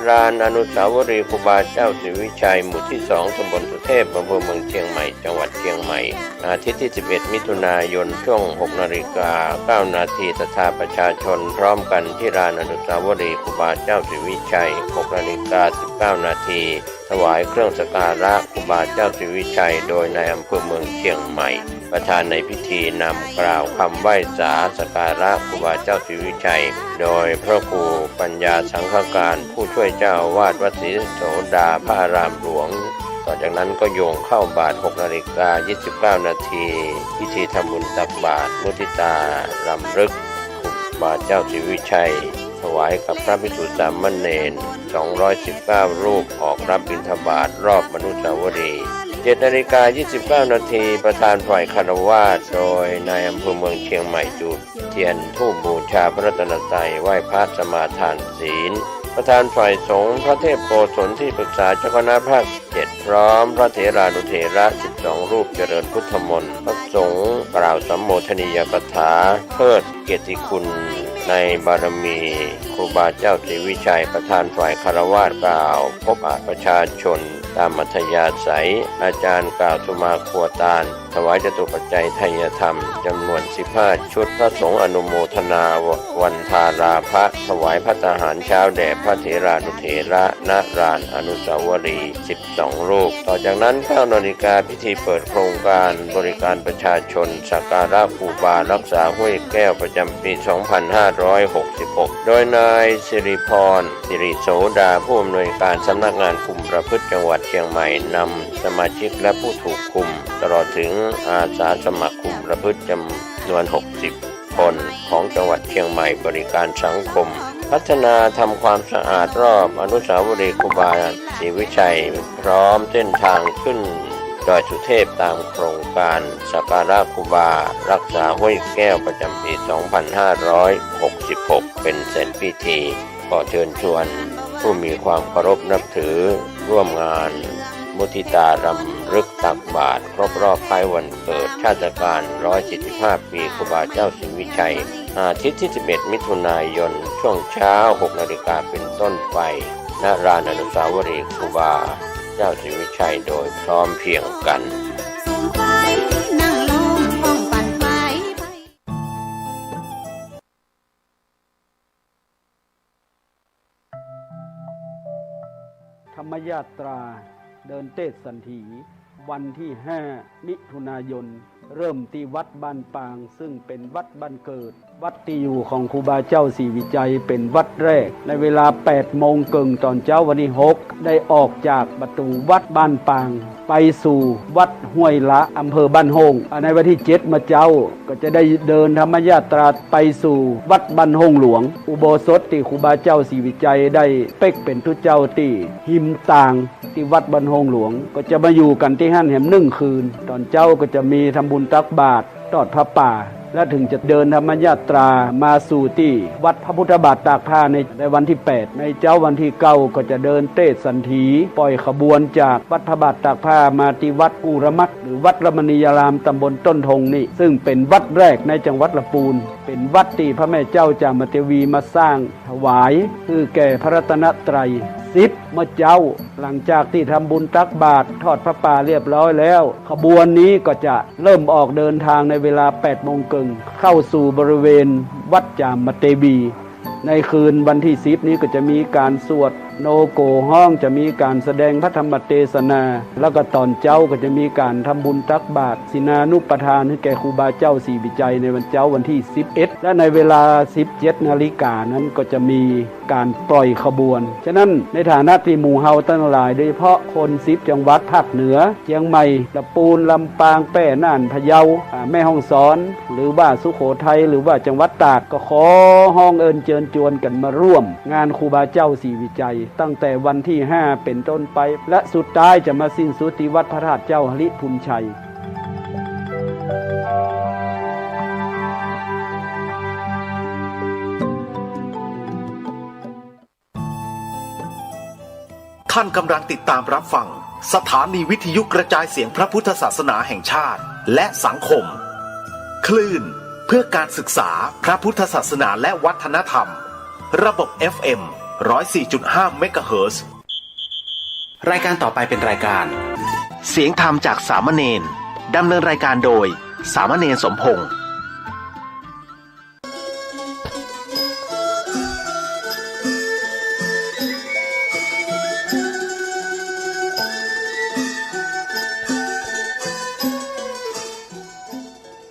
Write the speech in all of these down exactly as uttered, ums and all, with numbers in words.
ลานอนุสาวรีย์ครูบาเจ้าศรีวิชัย หมู่ที่สอง ตำบลสุเทพ อำเภอเมืองเชียงใหม่ จังหวัดเชียงใหม่ อาทิตย์ที่สิบเอ็ด มิถุนายน ช่วง หกนาฬิกาเก้านาที ศรัทธาประชาชนพร้อมกันที่ลานอนุสาวรีย์ครูบาเจ้าศรีวิชัย หกนาฬิกาสิบเก้านาที ถวายเครื่องสักการะครูบาเจ้าศรีวิชัย โดยนายอำเภอเมืองเชียงใหม่ ประธานในพิธีนำกล่าวคำไหว้สาสักการะครูบาเจ้าศรีวิชัย โดยพระครูปัญญาสังฆการ ผู้ช่วยเจ้าอาวาสวัดศรีโสดาพระอารามหลวง ต่อจากนั้นก็โยงเข้าบาตร หกนาฬิกายี่สิบเก้านาที พิธีทำบุญตักบาตร มุทิตารำลึกครูบาเจ้าศรีวิชัย ถวายกับพระภิกษุสามเณร สองร้อยสิบเก้ารูป ออกรับบิณฑบาตรรอบอนุสาวรีย์ เจ็ดนาฬิกายี่สิบเก้านาที ประธานฝ่ายฆราวาส โดยนายอำเภอเมืองเชียงใหม่ จุดเทียนธูปบูชาพระรัตนตรัย ไหว้พระสมาทานศีล ประธานฝ่ายสงฆ์พระเทพโกศล ที่ปรึกษาเจ้าคณะภาคเจ็ด พร้อมพระเถรานุเถระสิบสองรูป เจริญพุทธมนต์ พระสงฆ์กล่าวสัมโมทนียกถา เทิดเกียรติคุณในบารมีครูบาเจ้าศรีวิชัย ประธานฝ่ายฆราวาสกล่าวพบปะประชาชนตามอัธยาศัย อาจารย์กล่าวสุมาครัวตาน ถวายจตุปัจจัยไทยธรรมจำนวนสิบห้าชุด พระสงฆ์อนุโมทนาวันทาลาภะ ถวายภัตตาหารเช้าแด่พระเถรานุเถระ ณ ลานอนุสาวรีย์สิบสองรูป ต่อจากนั้นเก้านาฬิกา พิธีเปิดโครงการบริการประชาชนสักการะครูบารักษาห้วยแก้วประจำปีสองพันห้าร้อยหกสิบหก โดยนายสิริพร สิริโสดา ผู้อำนวยการสำนักงานคุมประพฤติจังหวัดเชียงใหม่ นำสมาชิกและผู้ถูกคุม ตลอดถึงอาสาสมัครคุมประพฤติจำนวนหกสิบคนของจังหวัดเชียงใหม่ บริการสังคม พัฒนาทำความสะอาดรอบอนุสาวรีย์ครูบาศรีวิชัย พร้อมเส้นทางขึ้นดอยสุเทพ ตามโครงการสักการะครูบารักษาห้วยแก้วประจำปีสองพันห้าร้อยหกสิบหก เป็นเสร็จพิธี ขอเชิญชวนผู้มีความเคารพนับถือร่วมงานมุทิตารำลึกตักบาตรครบรอบคล้ายวันเกิดชาตการร้อยสี่สิบห้าปีครูบาเจ้าศรีวิชัย อาทิตย์ที่สิบเอ็ดมิถุนายน ช่วงเช้าหกนาฬิกาเป็นต้นไป ณ ลานอนุสาวรีย์ครูบาเจ้าศรีวิชัยโดยพร้อมเพรียงกัน ธรรมยาตราเดินเตศสันถี วันที่ห้ามิถุนายน เริ่มตี้วัดบ้านปาง ซึ่งเป๋นวัดบ้านเกิด วัดตี้อยู่ของครูบาเจ้าศรีวิชัย เป๋นวัดแรก ในเวลาแปดโมงเกิ่งต๋อนเจ๊าวันที่หก ได้ออกจากประตู๋วัดบ้านปาง ไปสู่วัดห้วยละ อำเภอบ้านโฮ่ง อ่า ในวันที่เจ็ดเมื่อเจ๊า ก็จะได้เดินธรรมยาตราไปสู่วัดบ้านโฮ่งหลวง อุโบสถตี้ครูบาเจ้าศรีวิชัยได้เป๊กเป๋นตุ๊เจ้าตี้ฮิมตาง ตี้วัดบ้านโฮ่งหลวง ก็จะมาอยู่กั๋นตี้หั้นแหมนึ่งคืน ต๋อนเจ๊าก็จะมีทำบุญตักบาตร ทอดผ้าป่า และเถิงจะเดินธรรมยาตรามาสู่ตี้วัดพระพุทธบาทตากผ้าใน ในวันที่แปด ในเจ๊าวันที่เก้า ก็จะเดินเตศสันถี ปล่อยขบวนจากวัดพระบาทตากผ้ามาตี้วัดกู้รมัตถ์ หรือวัดรมณียารามตำบลต้นทงนี่ ซึ่งเป๋นวัดแรกในจังหวัดละปูน เป๋นวัดตี้พระแม่เจ้าจ่ามเทวีมาสร้างถวายหื้อแก่พระรัตนตรัย สิบเมื่อเจ๊า หลังจากตี้ทำบุญตักบาตร ทอดผ้าป่าเรียบร้อยแล้ว ขบวนนี้ก็จะเริ่มออกเดินทางในเวลาแปดโมงเกิ่ง เข้าสู่บริเวณวัดจ่ามเทวี ในคืนวันที่สิบนี้ก็จะมีก๋านสวดโนโก๋ฮ้อง จะมีก๋านแสดงพระธรรมเตสนา แล้วก็ต๋อนเจ๊าก็จะมีก๋านทำบุญตักบาตร สินานุปทานหื้อแก่ครูบาเจ้าศรีวิชัยในวันเจ๊าวันที่สิบเอ็ด และในเวลาสิบเจ็ดนาฬิกานั้นก็จะมี ก๋านปล่อยขบวน ฉะนั้นในฐานะตี้หมู่เฮาตังหลาย โดยเฉพาะคนสิบจังหวัดภาคเหนือ เจียงใหม่ ละปูน ลำปาง แป้ น่าน พะเยา อ่า แม่ฮ่องสอน หรือว่าสุโขทัย หรือว่าจังหวัดตาก ก็ขอฮ้องเอิ้นเจิญจวนกั๋นมาร่วมงานครูบาเจ้าศรีวิชัย ตั้งแต่วันที่ห้าเป๋นต้นไป และสุดท้ายจะมาสิ้นสุดตี้วัดพระธาตุเจ้าหริภุญชัย ท่านกำลังติดตามรับฟังสถานีวิทยุกระจายเสียงพระพุทธศาสนาแห่งชาติ และสังคม คลื่นเพื่อการศึกษาพระพุทธศาสนาและวัฒนธรรม ระบบ เอฟเอ็ม ร้อยสี่จุดห้าเมกะเฮิรตซ์ รายการต่อไปเป็นรายการ เสียงธรรมจากสามเณร ดำเนินรายการโดย สามเณรสมพงษ์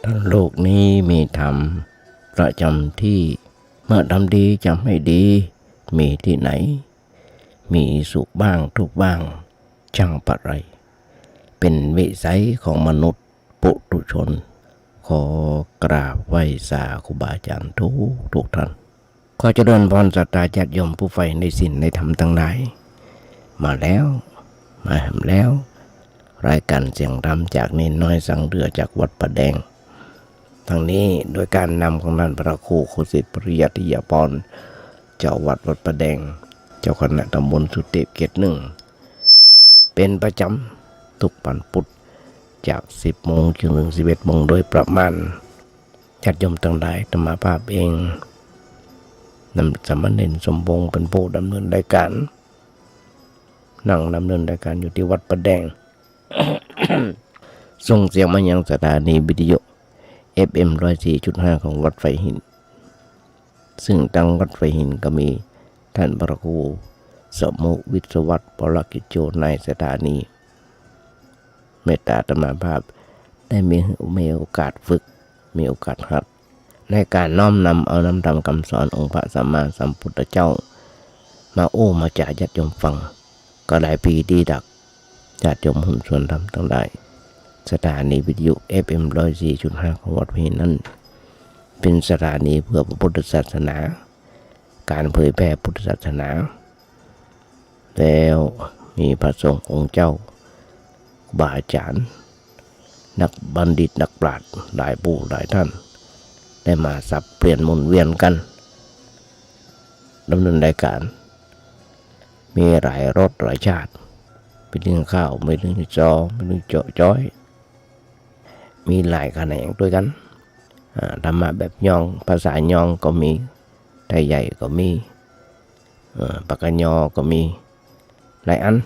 ท่านโลกนี้มีธรรมประจำที่ เมื่อทำดีจะให้ดี มีที่ไหน มีสุขบ้างทุกข์บ้าง ช่างปะไร เป็นวิสัยของมนุษย์ปุถุชน ขอกราบไหว้สาครูบาอาจารย์ทุกทุกท่าน ขอเจริญพรศรัทธาญาติโยมผู้ใฝ่ในศีลในธรรมทั้งหลาย มาแล้ว มาแหมแล้ว รายการเสียงธรรมจากเณรน้อยสังเดือจากวัดป่าแดง ทั้งนี้โดยการนำของท่านพระครูครูสิทธิ์ปริยัติยาภรณ์ เจ้าวัดวัดป่าแดง เจ้าคณะตำบลสุเทพเขตหนึ่ง เป็นประจำทุกวันพุธ จากสิบโมงจนถึงสิบเอ็ดโมงโดยประมาณ ญาติโยมทั้งหลาย อาตมาภาพเอง นำสามเณรสมพงษ์เป็นผู้ดำเนินรายการ นั่งดำเนินรายการอยู่ที่วัดป่าแดง ส่งเสียงมายังสถานีวิทยุ เอฟเอ็ม ร้อยสี่จุดห้า ของวัดไผ่หิน ซึ่งตังวัดไผ่หินก็มีท่านพระครูสมุวิศวัตร ปรกิจโจ นายสถานี เมตตาอาตมาภาพได้มี มีโอกาสฝึก มีโอกาสหัด ในการน้อมนำเอานำธรรมคำสอนองค์พระสัมมาสัมพุทธเจ้า มาอู้มาจ๋าญาติโยมฟัง ก็ได้ปีดีดัก ญาติโยมหุ้นส่วนธรรมทั้งหลาย สถานีวิทยุ เอฟเอ็ม ร้อยสี่จุดห้า ของวัดไผ่หินนั้น เป็นสถานีเพื่อพระพุทธศาสนา การเผยแผ่พุทธศาสนา แล้วมีพระสงฆ์องค์เจ้า ครูบาอาจารย์ นักบัณฑิตนักปราชญ์หลายผู้หลายท่าน ได้มาสับเปลี่ยนหมุนเวียนกัน ดำเนินรายการ มีหลายรสหลายชาติ มีนึ่งข้าว มีนึ่งจอ มีนึ่งเจาะจ้อย มีหลายแขนงด้วยกัน อ่า ธรรมะแบบยอง ภาษายองก็มี ไทยใหญ่ก็มี เอ่อ ปากกยอก็มี หลายอัน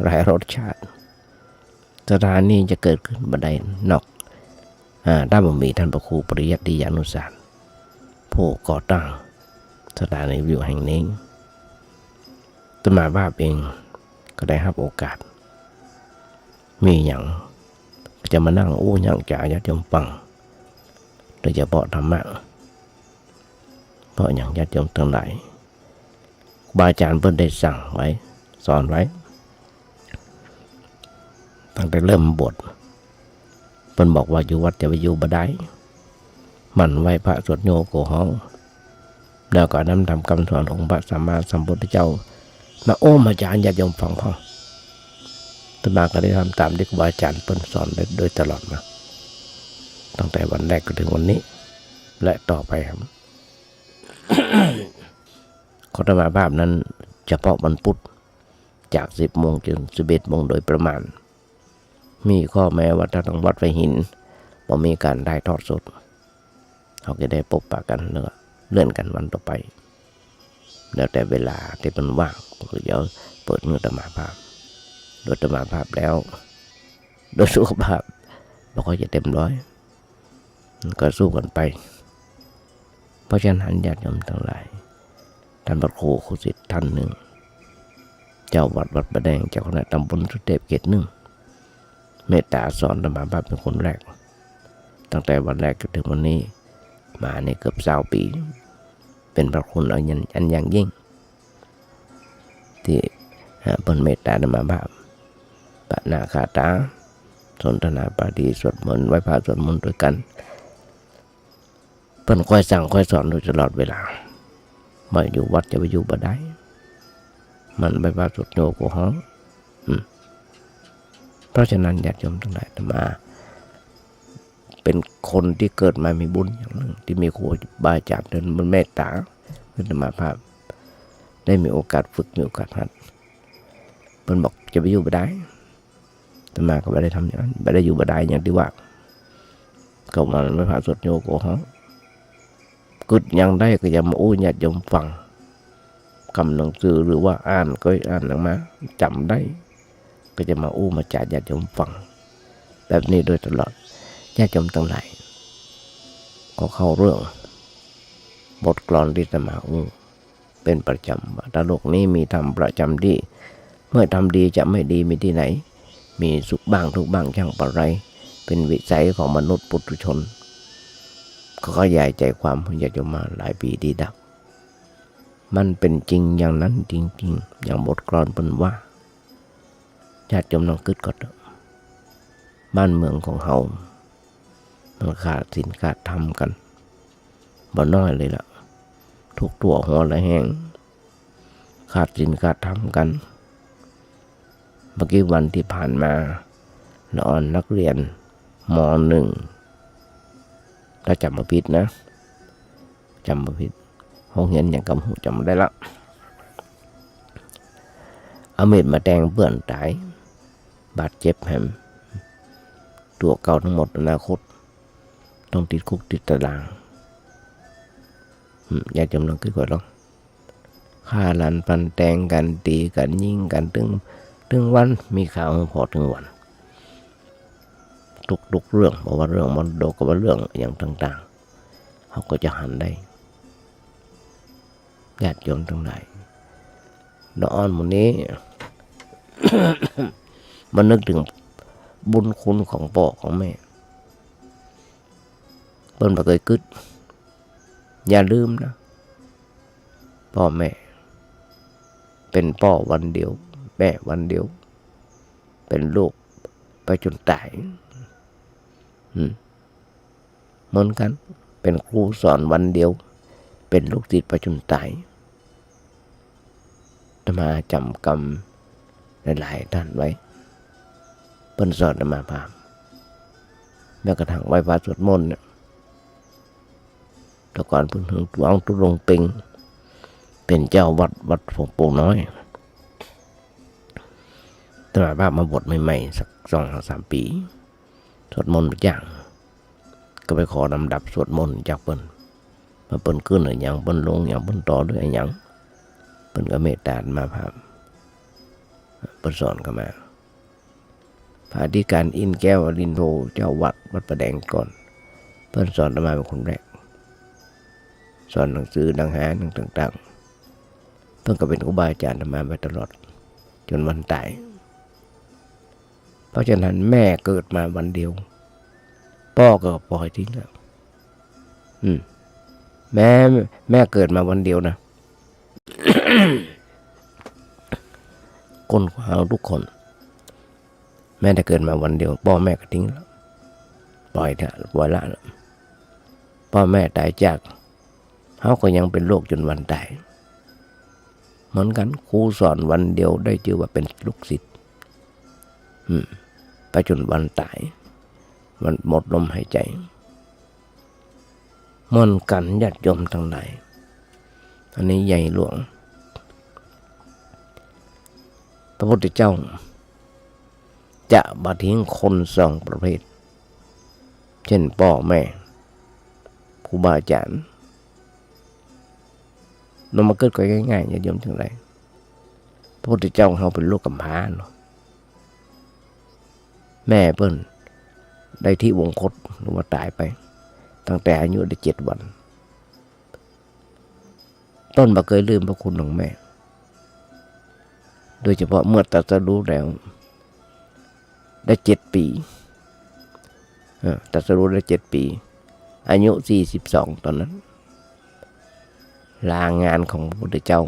หลายรสชาติ สถานีจะเกิดขึ้นบ่ได้นอก อ่า ถ้าบ่มีท่านพระครูปริยัติยานุสาร ผู้ก่อตั้งสถานีวิทยุแห่งนี้ อาตมาภาพเองก็ได้รับโอกาส มีหยังจะมานั่งอู้หยังจ๋าญาติโยมฟัง โดยเฉพาะธรรมะ เพราะหยังญาติโยมทั้งหลาย ครูบาอาจารย์เปิ้นได้สั่งไว้ สอนไว้ ตั้งแต่เริ่มบวช เปิ้นบอกว่าอยู่วัดจะไปอยู่บ่ได้ หมั่นไหว้พระสวดโยโกฮ้อง แล้วก็นำธรรมคำสอนของพระสัมมาสัมพุทธเจ้า มาอู้มาจ๋าญาติโยมฟังพ่อง อาตมาก็ได้ทำตามที่ครูบาอาจารย์เปิ้นสอนได้โดยตลอดมา ตั้งแต่วันแรกจนถึงวันนี้ และต่อไปครับ ของอาตมาภาพนั้นเฉพาะวันพุธ จากสิบโมงจนสิบเอ็ดโมงโดยประมาณ มีข้อแม้ว่าถ้าตังวัดไผ่หินบ่มีการถ่ายทอดสด เฮาจะได้ปะกั๋น แล้วก็เลื่อนกั๋นวันต่อไป แล้วแต่เวลาตี้มันว่าง ก็เดี๋ยวเปิดหื้ออาตมาภาพ โดยอาตมาภาพแล้ว โดยสุขภาพบ่ค่อยจะเต็มร้อย ก็สู้กั๋นไป เพราะฉะนั้นญาติโยมทั้งหลาย ท่านพระครูครูสิทธิ์ท่านหนึ่ง เจ้าวัดวัดป่าแดง เจ้าคณะตำบลสุเทพเขตหนึ่ง เมตตาสอนอาตมาภาพเป็นคนแรก ตั้งแต่วันแรกจนถึงวันนี้ มานี่เกือบซาวปี๋ เป็นพระคุณอันยัง อันอย่างยิ่ง ตี้ อ่า เปิ้นเมตตาอาตมาภาพ ปาณาคาถา สนทนาปาลี สวดมนต์ ไหว้พระสวดมนต์ด้วยกั๋น เปิ้นค่อยสั่งค่อยสอนโดยตลอดเวลา ว่าอยู่วัดจะไปอยู่บ่ได้ หมั่นไหว้พระสวดโยโกฮ้อง อืม เพราะฉะนั้นญาติโยมทั้งหลาย อาตมาเป็นคนที่เกิดมามีบุญอย่างหนึ่ง ที่มีครูบาอาจารย์เปิ้นเมตตา เปิ้นอาตมาภาพ ได้มีโอกาสฝึก มีโอกาสหัด เปิ้นบอกจะไปอยู่บ่ได้ อาตมาก็บ่ได้ทำอย่างนั้น บ่ได้อยู่บ่ได้อย่างตี้ว่า ก็หมั่นไหว้พระสวดโยโกฮ้อง กึ๊ดหยังได้ก็จะมาอู้ญาติโยมฟัง กำหนังสือหรือว่าอ่าน ก็อ่านออกมา จ๋ำได้ ก็จะมาอู้มาจ๋าญาติโยมฟัง แบบนี้โดยตลอด ญาติโยมตังหลาย ก็เข้าเรื่อง บทกลอนตี้อาตมาอู้ เป๋นประจ๋ำว่า ถ้าโลกนี้มีธรรมประจ๋ำตี้ เมื่อทำดีจะไม่ดีมีตี้ไหน มีสุขบ้างทุกข์บ้างช่างปะไร เป๋นวิสัยของมนุษย์ปุถุชน ก็ขยายใจ๋ความญาติโยมมาหลายปี๋ดีดัก มันเป๋นจริงอย่างนั้นจริงๆ อย่างบทกลอนเปิ้นว่า ญาติโยมลองกึ๊ดก่อนเถาะ บ้านเมืองของเฮา มันขาดศีลขาดธรรมกั๋น บ่น้อยเลยล่ะ ทุกตั๋วหัวละแห่ง ขาดศีลขาดธรรมกั๋น บ่กี่วันตี้ผ่านมา ละอ่อนนักเรียน ม.หนึ่ง ถ้าจ๋ำบ่ผิดนะ จ๋ำบ่ผิด โฮงเฮียนหยังก็บ่ฮู้ จ๋ำบ่ได้ละ เอามีดมาแตงเปื้อนต๋าย บาดเจ็บแหม ตั๋วเก่าตังหมด อนาคต ต้องติดคุกติดต๋าราง อืม ญาติโยมลองกึ๊ดก่อนลอง ฆ่าหลั่นฟันแตงกั๋น ตี๋กั๋น ยิงกั๋น ตึง ตึงวัน มีข่าวผ่อตึงวัน ทุกๆ เรื่อง บ่ว่าเรื่องมรดก ก็ว่าเรื่องอะหยังต่างๆ เฮาก็จะหันได้ ญาติโยมตังหลาย ละอ่อนหมู่นี้ มานึกเถิงบุญคุณของป้อของแม่ เปิ้นบ่เกยกึ๊ด อย่าลืมนะ ป้อแม่ เป๋นป้อวันเดียว แม่วันเดียว เป๋นลูกไปจ๋นต๋าย อืม เหมือนกั๋น เป๋นครูสอนวันเดียว เป๋นลูกศิษย์ไปจ๋นต๋าย อาตมาจ๋ำกำหลายๆ ต้านไว้ เปิ้นสอนอาตมาพราหมณ์ แม้กระทั่งไหว้พระสวดมนต์เนี่ย แต่ก่อนเปิ้นหลวงปู่หลวงเต็ง เป๋นเจ้าวัด วัดโป่งน้อย อาตมาพามาบวชใหม่ๆ สักสองสามปี๋ สวดมนต์บ่จ้าง ก็ไปขอลำดับสวดมนต์จากเปิ้น ว่าเปิ้นขึ้นอะหยัง เปิ้นลงอะหยัง เปิ้นต่อด้วยอะหยัง เปิ้นก็เมตต๋าอาตมาพา เปิ้นสอนข้ามา พระอธิการอินทร์แก้ววรินทร์โท เจ้าวัดวัดป่าแดงก่อน เปิ้นสอนอาตมาเป๋นคนแรก สอนหนังสือหนังหาหนังต่างๆ เปิ้นก็เป๋นครูบาอาจ๋ารย์อาตมามาตลอด จ๋นวันต๋าย เพราะฉะนั้นแม่เกิดมาวันเดียว ป้อก็ป่อยทิ้งแล้ว อืม แม่ แม่เกิดมาวันเดียวนะ คนเฮาทุกคน แม่ได้เกิดมาวันเดียว ป้อแม่ก็ทิ้งแล้ว ป่อยเถาะ ป่อยละแล้ว ป้อแม่ต๋ายจาก เฮาก็ยังเป๋นลูกจ๋นวันต๋าย เหมือนกั๋น ครูสอนวันเดียวได้จื้อว่าเป๋นลูกศิษย์ อืม ไปจ๋นวันต๋าย วันหมดลมหายใจ๋ เหมือนกั๋นญาติโยมตังหลาย อันนี้ใหญ่หลวง พระพุทธเจ้าจะบ่ทิ้งคนสองประเภท เจ้นป้อแม่ ครูบาอาจ๋ารย์ นำมาเกิดก็ง่ายๆ ญาติโยมตังหลาย พระพุทธเจ้าของเฮาเป๋นลูกก๋ำพร้าเนาะ แม่เปิ้นได้ทิพวงคต หรือว่าต๋ายไป ตั้งแต่อายุได้เจ็ดวัน เปิ้นบ่เกยลืมพระคุณของแม่ โดยเฉพาะเมื่อตรัสรู้แล้ว ได้เจ็ดปี๋ เออ ตรัสรู้ได้เจ็ดปี๋ อายุสี่สิบสองต๋อนนั้น ลางานของพระพุทธเจ้า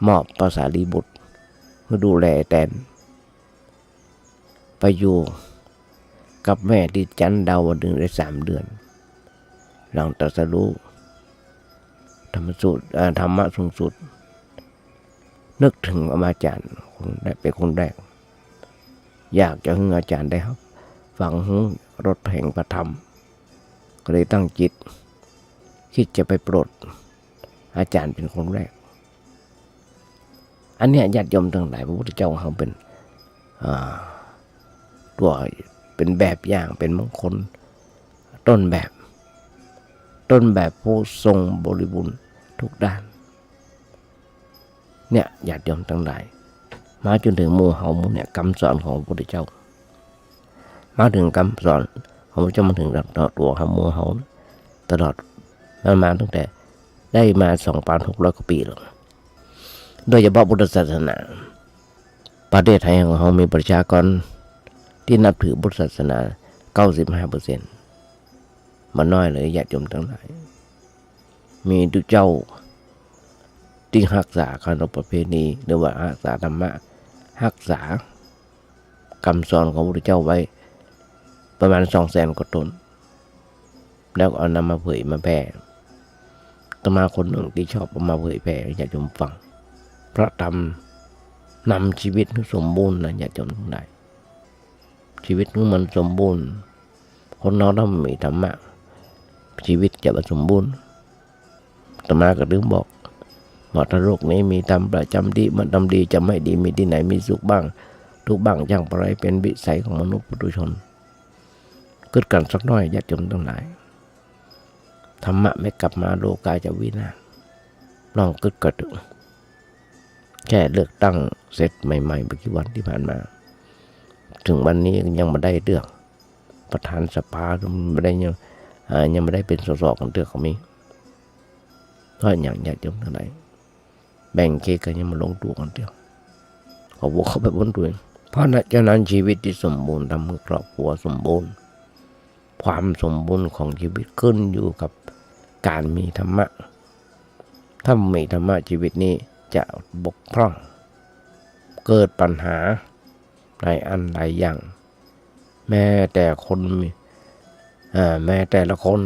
มอบพระสารีบุตรหื้อดูแลแตน ไปอยู่กับแม่ตี้จั๊นดาวดึงส์ได้สามเดือน หลังตรัสรู้ธรรมสูตร เอ่อ ธรรมสูงสุด นึกเถิงอาจ๋ารย์คนแรก เป๋นคนแรก อยากจะหื้ออาจ๋ารย์ได้ฟังฮู้รสแห่งพระธรรม ก็เลยตั้งจิต คิดจะไปโปรดอาจ๋ารย์เป๋นคนแรก อันเนี้ยญาติโยมตังหลาย พระพุทธเจ้าของเฮาเป๋น อ่า ตั๋ว เป๋นแบบอย่าง เป๋นมงคล ต้นแบบ ต้นแบบผู้ทรงบริบูรณ์ทุกด้าน เนี่ย ญาติโยมตังหลาย มาจ๋นเถิงหมู่เฮาหมู่เนี่ย กำสอนของพระพุทธเจ้า มาเถิงกำสอนของพระพุทธเจ้า มาเถิงตัวเฮาหมู่เฮาตลอด มันมาตั้งแต่ ได้มาสองพันหกร้อยกว่าปี๋แล้ว โดยเฉพาะพุทธศาสนา ประเทศไทยของเฮามีประชากรตี้นับถือพุทธศาสนา เก้าสิบห้าเปอร์เซ็นต์ บ่น้อยเลย ญาติโยมตังหลาย มีตุ๊เจ้าตี้ฮักษาขนบประเพณี หรือว่าฮักษาธรรมะ ฮักษากำสอนของพระพุทธเจ้าไว้ประมาณสองแสนกว่าต๋น แล้วเอานำมาเผยมาแผ่ อาตมาคนนึ่งตี้ชอบเอามาเผยแผ่ให้ญาติโยมฟัง พระธรรมนำชีวิตหื้อสมบูรณ์นะ ญาติโยมตังหลาย ชีวิตหื้อมันสมบูรณ์ คนเฮาถ้าบ่มีธรรมะ ชีวิตจะบ่สมบูรณ์ อาตมาก็ตึงบอกว่า ถ้าโลกนี้มีธรรมประจ๋ำตี้ มันธรรมดีจะไม่ดี มีตี้ไหนมีสุขบ้าง ทุกข์บ้าง ช่างปะไร เป๋นวิสัยของมนุษย์ปุถุชน กึ๊ดกั๋นสักหน้อย ญาติโยมตังหลาย ธรรมะไม่กลับมา โลกาจะวินาศ ลองกึ๊ดกั๋นดู แค่เลือกตั้งเสร็จใหม่ๆ บ่กี่วันตี้ผ่านมา เถิงวันนี้ยังบ่ได้เลือก ประธานสภาก็บ่ได้ ยัง อ่า ยังบ่ได้เป๋น สส กั๋นเตื้อก็มี เพราะหยัง ญาติโยมตังหลาย แบ่งเขตกั๋นยังบ่ลงตั๋วกั๋นเตื้อ เขาบอกเขาไปบนตั๋ว เพราะฉะนั้นชีวิตตี้สมบูรณ์ทำหื้อครอบครัวสมบูรณ์ ความสมบูรณ์ของชีวิตขึ้นอยู่กับก๋านมีธรรมะ ถ้าบ่มีธรรมะ ชีวิตนี้จะบกพร่อง เกิดปัญหาหลายอันหลายอย่าง แม้แต่คนมี เอ่อ แม้แต่ละคน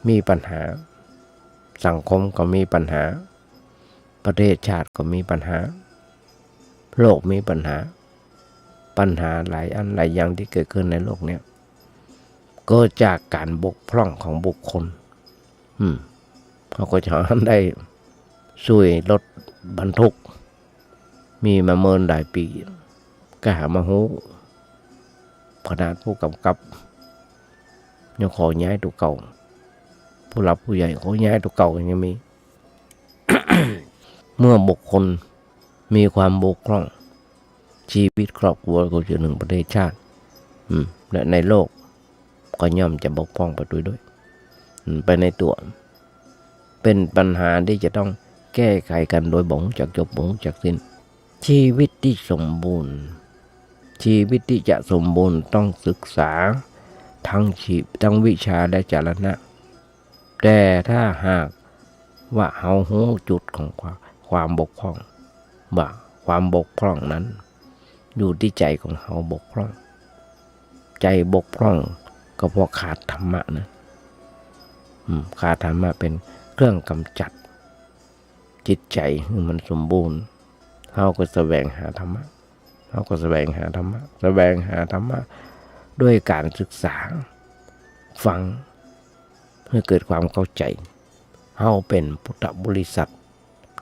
มีปัญหา สังคมก็มีปัญหา ประเทศชาติก็มีปัญหา โลกมีปัญหา ปัญหาหลายอันหลายอย่างตี้เกิดขึ้นในโลกเนี้ย เกิดจากก๋านบกพร่องของบุคคล อืม เขาก็จะได้ ช่วยรถบรรทุก มีมาเมินหลายปี๋ ก็หามาฮู้ ขนาดผู้กำกับยังขอย้ายตั๋วเก่า ผู้หลักผู้ใหญ่ขอย้ายตั๋วเก่ายังมี เมื่อบุคคลมีความบกพร่อง ชีวิตครอบครัวก็จะนึ่งประเทศชาติ อืม และในโลก ก็ย่อมจะบกพร่องไปด้วย ด้วย อืม ไปในตั๋ว เป๋นปัญหาตี้จะต้องแก้ไขกั๋นโดยบ่ฮู้จักจบ บ่ฮู้จักสิ้น ชีวิตตี้สมบูรณ์ ชีวิตตี้จะสมบูรณ์ต้องศึกษาทั้งชี ทั้งวิชาและจรณะ แต่ถ้าหากว่าเฮาฮู้จุดของความ ความบกพร่อง ว่าความบกพร่องนั้นอยู่ตี้ใจ๋ของเฮาบกพร่อง ใจ๋บกพร่องก็เพราะขาดธรรมะนะ อืม ขาดธรรมะเป๋นเครื่องกำจัดจิตใจ๋หื้อมันสมบูรณ์ เฮาก็แสวงหาธรรมะ เฮาก็แสวงหาธรรมะ แสวงหาธรรมะด้วยก๋านศึกษา ฟัง หื้อเกิดความเข้าใจ๋ เฮาเป๋นพุทธบริษัท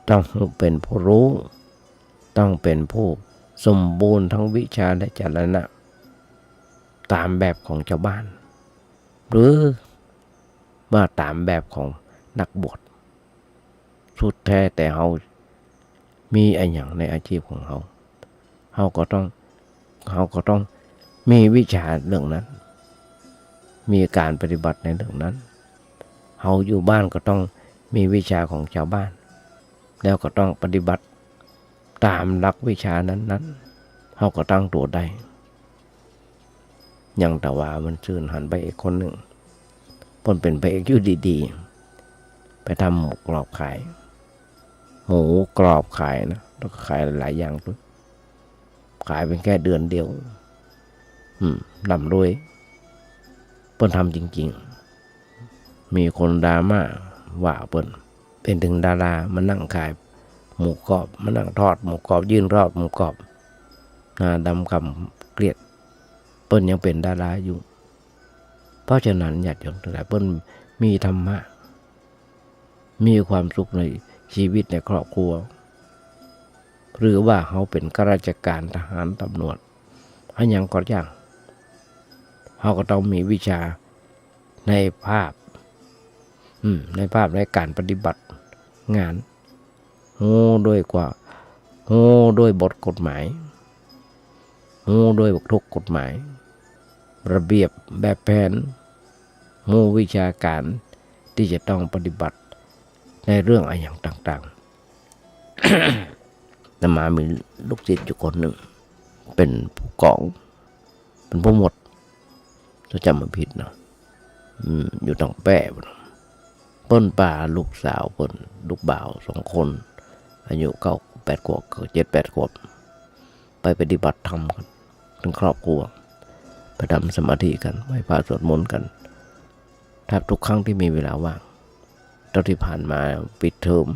ต้องเป๋นผู้ฮู้ ต้องเป๋นผู้สมบูรณ์ทั้งวิชาและจรณะ ต๋ามแบบของจาวบ้าน หรือว่าต๋ามแบบของนักบวช สุดแท้แต่เฮามีอะหยังในอาชีพของเฮา เฮาก็ต้อง เฮาก็ต้องมีวิชาเรื่องนั้น มีก๋านปฏิบัติในเรื่องนั้น เฮาอยู่บ้านก็ต้องมีวิชาของจาวบ้าน แล้วก็ต้องปฏิบัติต๋ามหลักวิชานั้นๆ เฮาก็ตั้งตั๋วได้ อย่างตะวาวันซืนหันพระเอกคนนึ่ง เปิ้นเป๋นพระเอกอยู่ดีๆ ไปทำหมูกรอบขาย หมูกรอบขายนะ แล้วก็ขายหลายๆ อย่างด้วย ขายเป๋นแค่เดือนเดียว อืม ร่ำรวย เปิ้นทำจริงๆ มีคนดราม่าว่าเปิ้น เป๋นเถิงดารา มานั่งขายหมูกรอบ มานั่งทอดหมูกรอบ ยืนทอดหมูกรอบ หน้าดำคล้ำเครียด เปิ้นยังเป๋นดาราอยู่ เพราะฉะนั้นญาติโยมตังหลาย เปิ้นมีธรรมะ มีความสุขในชีวิตในครอบครัว หรือว่าเฮาเป๋นข้าราชการ ทหาร ตำรวจ อะหยังก็จ้าง เฮาก็ต้องมีวิชาในภาค อืม ในภาคในก๋านปฏิบัติงาน ฮู้ด้วยกว่า ฮู้โดยบทกฎหมาย ฮู้โดยทุกกฎหมาย ระเบียบแบบแผน ฮู้วิชาก๋านตี้จะต้องปฏิบัติในเรื่องอะหยังต่างๆ อาตมามีลูกศิษย์อยู่คนนึ่ง เป๋นผู้ก๋อง เป๋นผู้หมวด ถ้าจ๋ำบ่ผิดเนาะ อืม อยู่ตางแป้ เปิ้นปาลูกสาวเปิ้น ลูกบ่าวสองคน อายุเก้า แปดขวบ เจ็ดแปดขวบ ไปปฏิบัติธรรมกั๋น ตึงครอบครัว ไปทำสมาธิกั๋น ไหว้พระสวดมนต์กั๋น แทบทุกครั้งตี้มีเวลาว่าง เต้าตี้ผ่านมาปิดเทอม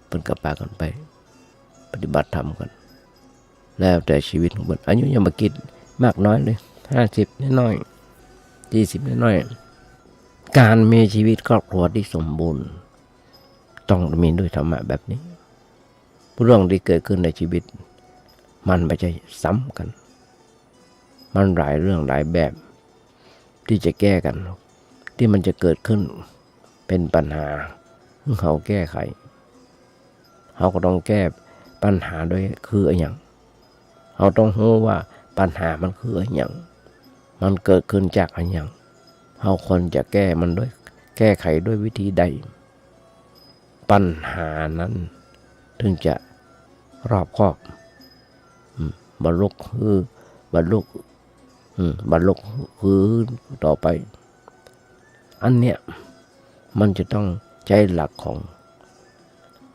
เปิ้นก็ปากั๋นไปปฏิบัติธรรมกั๋น แล้วแต่ชีวิตของเปิ้น อายุยังบ่กี่มากน้อยเลย ห้าสิบน้อยๆ สี่สิบน้อยๆ ก๋านมีชีวิตครอบครัวตี้สมบูรณ์ ต้องมีด้วยธรรมะแบบนี้ เรื่องตี้เกิดขึ้นในชีวิต มันบ่ใจ้ซ้ำกั๋น มันหลายเรื่องหลายแบบตี้จะแก้กั๋น ตี้มันจะเกิดขึ้นเป๋นปัญหา หื้อเฮาแก้ไข เฮาก็ต้องแก้ปัญหาโดยคืออะหยัง เฮาต้องฮู้ว่าปัญหามันคืออะหยัง มันเกิดขึ้นจากอะหยัง เฮาควรจะแก้มันด้วย แก้ไขด้วยวิธีใด ปัญหานั้นถึงจะรอบคอบ อืม บ่ลุกฮือ บ่ลุก อืม บ่ลุกฮือต่อไป อันเนี้ยมันจะต้องใจ๊หลักของ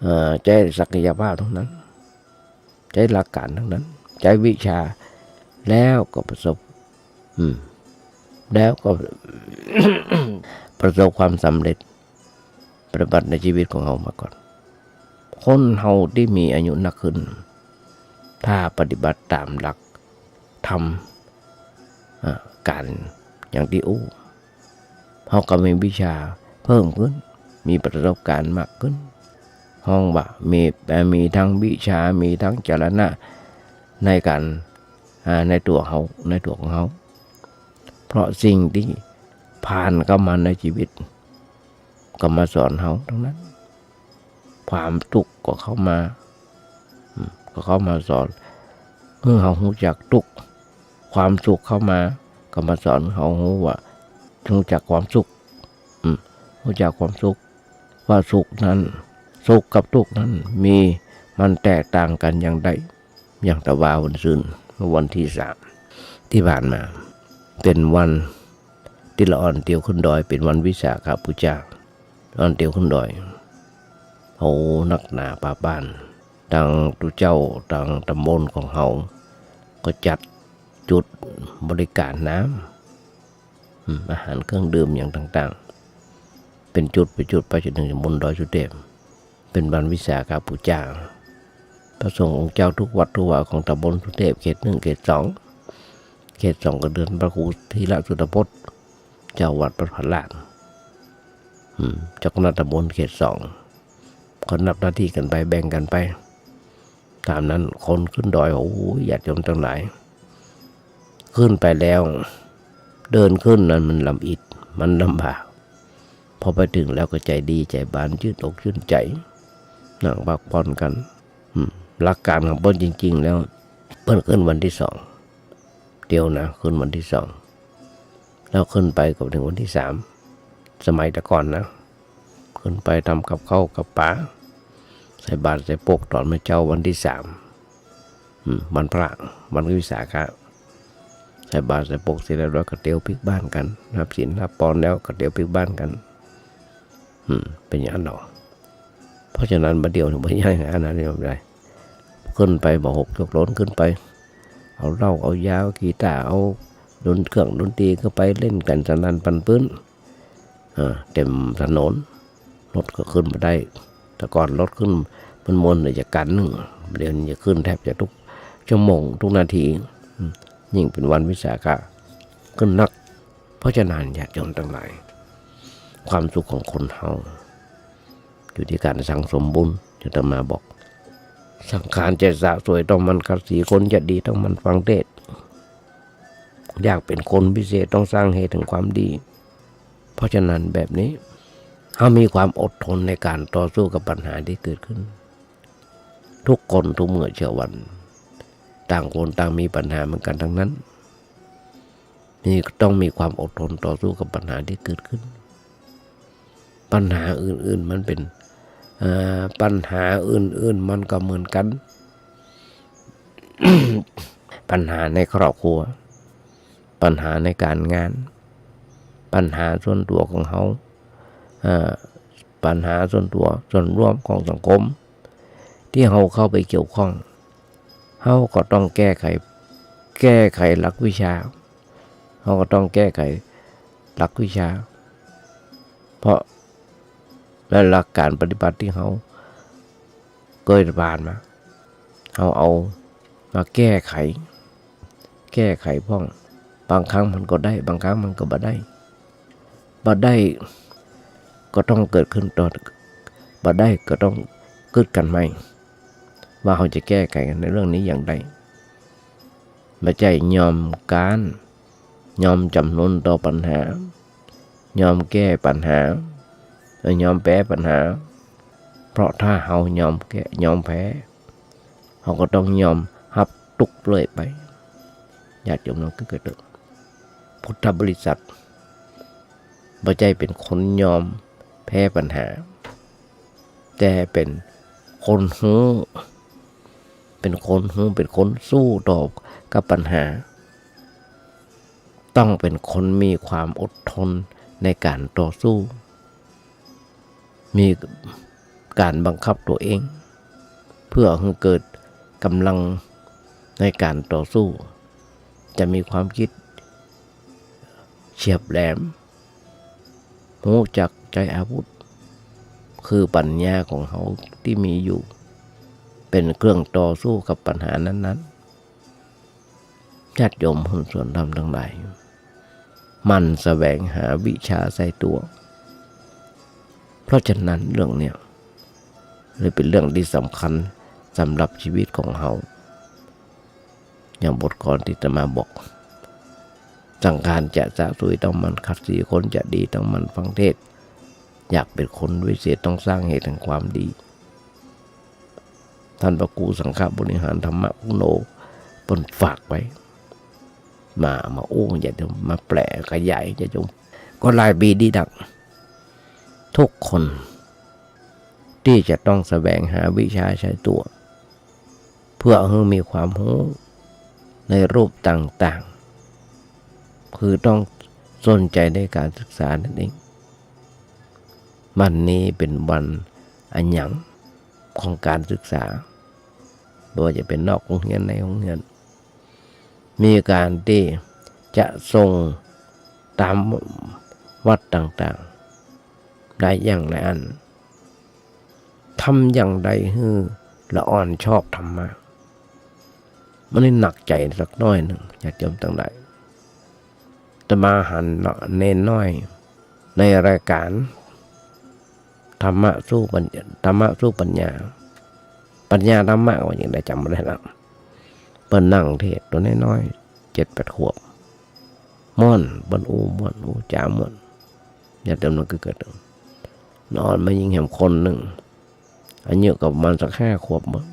เอ่อ ใจ๊ศักยภาพตังนั้น ใจ๊หลักก๋านตังนั้น ใจ๊วิชา แล้วก็ประสบ อืม แล้วก็ ประสบความสำเร็จ ปฏิบัติในชีวิตของเฮามาก่อน คนเฮาตี้มีอายุนักขึ้น ถ้าปฏิบัติต๋ามหลักธรรม อ่า ก๋านอย่างตี้อู้ เฮาก็มีวิชาเพิ่มขึ้น มีประสบก๋านมากขึ้น ฮ้องว่ามี เอ่อ มีตึงวิชา มีตึงจรณะในก๋าน อ่า ในตั๋วเฮา ในตั๋วของเฮา เพราะสิ่งตี้ผ่านเข้ามาในชีวิต ก็มาสอนเฮาตังนั้น ความตุ๊กข์ก็เข้ามา อืม ก็เข้ามาสอน หื้อเฮาฮู้จักตุ๊กข์ ความสุขเข้ามา ก็มาสอนเฮาฮู้ว่า ฮู้จักความสุข อืม ฮู้จักความสุข ว่าสุขนั้น สุขกับตุ๊กข์นั้นมี มันแตกต่างกั๋นอย่างใด อย่างตะวาวันซืน เมื่อวันตี้สามตี้ผ่านมา เป๋นวันตี้ละอ่อนเตียวขึ้นดอย เป๋นวันวิสาขบูชา อ่อนเตียวขึ้นดอย โห นักหนาปาบ้าน ตึงตุ๊เจ้า ตึงตำบลของเฮา ก็จัดจุดบริการน้ำ อืม อาหารเครื่องดื่มอย่างต่างๆ เป๋นจุด เป๋นจุดไปจนเถิงบนดอยสุเทพ เป๋นวันวิสาขบูชา พระสงฆ์องค์เจ้าทุกวัดทุกวาของตำบลสุเทพ เขตหนึ่ง เขตสอง เขตสองก็เดือนพระครูธีระสุตพจน์ เจ้าวัดวัดพระลาน อืม เจ้าคณะตำบลเขตสอง ก็นับหน้าตี้กั๋นไป แบ่งกั๋นไป ต๋ามนั้นคนขึ้นดอย โอ้ย ญาติโยมตังหลาย ขึ้นไปแล้ว เดินขึ้นนั้นมันลำอิด มันลำบาก พอไปเถิงแล้วก็ใจ๋ดีใจ๋บาน จื้นอกจื้นใจ๋ นั่งพักผ่อนกั๋น อืม หลักก๋านของเปิ้นจริงๆ แล้ว เปิ้นขึ้นวันตี้สอง เตียวนะ ขึ้นวันตี้สอง แล้วขึ้นไปก็เถิงวันตี้สาม สมัยแต่ก่อนนะ ขึ้นไปทำกับข้าวกับป๋า ใส่บาตรใส่ปกต๋อนมื้อเจ๊าวันตี้สาม อืม วันพระ วันวิสาขะ ใส่บาตรใส่ปกเสร็จเรียบร้อยก็เตียวปิ๊กบ้านกั๋น รับศีลรับปอนแล้วก็เตียวปิ๊กบ้านกั๋น อืม เป๋นอย่างนั้นเนาะ เพราะฉะนั้นบ่าเดี่ยวนี้บ่ใจ้นะ อันนั้นนี่บ่ได้ ขึ้นไปบ่หกจกโลนขึ้นไป เอาเหล้า เอายา เอากีตาร์ เอาดน เครื่องดนตรีก็ไปเล่นกั๋นสนั่นปันปื้น อ่า เต็มถนน รถก็ขึ้นบ่ได้ แต่ก่อนรถขึ้นมันมวนเลยจะกั๋นนึ่ง เดี๋ยวนี้จะขึ้นแทบจะทุกชั่วโมงทุกนาที อืม ยิ่งเป๋นวันวิสาขะ ขึ้นนัก เพราะฉะนั้นญาติโยมตังหลาย ความสุขของคนเฮา อยู่ตี้ก๋านสั่งสมบุญ อาตมาบอก สังขารจะสะสวยต้องหมั่นขัดสี คนจะดีต้องหมั่นฟังเทศน์ อยากเป๋นคนพิเศษต้องสร้างเหตุแห่งความดี เพราะฉะนั้นแบบนี้ เฮามีความอดทนในก๋านต่อสู้กับปัญหาตี้เกิดขึ้น ทุกคนทุกเมื่อเช้าวัน ต่างคนต่างมีปัญหาเหมือนกันทั้งนั้น มี ต้องมีความอดทนต่อสู้กับปัญหาที่เกิดขึ้น ปัญหาอื่นๆ มันเป็น เอ่อ ปัญหาอื่นๆ มันก็เหมือนกัน ปัญหาในครอบครัว ปัญหาในการงาน ปัญหาส่วนตัวของเฮา เอ่อ ปัญหาส่วนตัว ส่วนรวมของสังคม ตี้เฮาเข้าไปเกี่ยวข้อง เฮาก็ต้องแก้ไข แก้ไขหลักวิชา เฮาก็ต้องแก้ไขหลักวิชา เพราะในหลักการปฏิบัติตี้เฮาเกยผ่านมา เฮาเอามาแก้ไข แก้ไขพ่อง บางครั้งมันก็ได้ บางครั้งมันก็บ่ได้ บ่ได้ก็ต้องเกิดขึ้นต่อ บ่ได้ก็ต้องกึ๊ดกั๋นใหม่ ว่าเฮาจะแก้ไขในเรื่องนี้อย่างใด บ่ใจ้ยอมก๊าน ยอมจ๋ำนนต่อปัญหา ยอมแก้ปัญหา และยอมแพ้ปัญหา เพราะถ้าเฮายอมแก้ ยอมแพ้ เฮาก็ต้องยอมฮับตุ๊กข์เรื่อยไป ญาติโยมน้องก็เกิด พุทธบริษัทบ่ใจ้เป๋นคนยอมแพ้ปัญหา แต่เป๋นคนฮู้ เป๋นคนฮู้ เป๋นคนสู้ต่อกับปัญหา ต้องเป๋นคนมีความอดทนในการต่อสู้ มีการบังคับตัวเอง เพื่อหื้อเกิดก๋ำลังในการต่อสู้ จะมีความกึ๊ดเฉียบแหลม ฮู้จักใจ๊อาวุธ คือปัญญาของเฮาตี้มีอยู่ เป๋นเครื่องต่อสู้กับปัญหานั้นๆ ญาติโยมหุ้นส่วนธรรมตังหลาย หมั่นแสวงหาวิชาใส่ตั๋ว เพราะฉะนั้นเรื่องเนี้ยเลยเป๋นเรื่องตี้สำคัญสำหรับชีวิตของเฮา อย่างบทกลอนตี้อาตมาบอก สังฆาญจะสะสวยต้องหมั่นขัดสี คนจะดีต้องหมั่นฟังเทศน์ อยากเป๋นคนวิเศษต้องสร้างเหตุแห่งความดี ต้านพระครูสังฆบริหารธรรมคุโน เปิ้นฝากไว้ มา มาอู้ ญาติโยม มาแปลขยาย ญาติโยม ก็หลายปีดีนัก ทุกคนตี้จะต้องแสวงหาวิชาใส่ตั๋ว เพื่อหื้อมีความฮู้ในรูปต่างๆ คือต้องสนใจ๋ในการศึกษานั่นเอง วันนี้เป๋นวันอะหยังของการศึกษา บ่ว่าจะเป๋นนอกโฮงเฮียนในโฮงเฮียน มีก๋านตี้จะส่งต๋ามวัดต่างๆ หลายอย่างหลายอัน ทำอย่างใดหื้อละอ่อนชอบธรรมะ มันนี่หนักใจ๋สักหน้อยนึ่ง ญาติโยมตังหลาย อาตมาหันเนาะ เณรน้อย ในรายก๋าน ธรรมะสู้ปัญ- ธรรมะสู้ปัญญา ปัญญาธรรมะว่าอย่างใดจ๋ำบ่ได้ละ เปิ้นนั่งเทศน์ตั๋วน้อยๆ เจ็ดแปดขวบ ม่วน เปิ้นอู้ม่วน อู้จ๋าม่วน ญาติโยมน้องก็เกิด นอนมายิงแหมคนนึ่ง อายุก็ประมาณสักห้าขวบมั้ง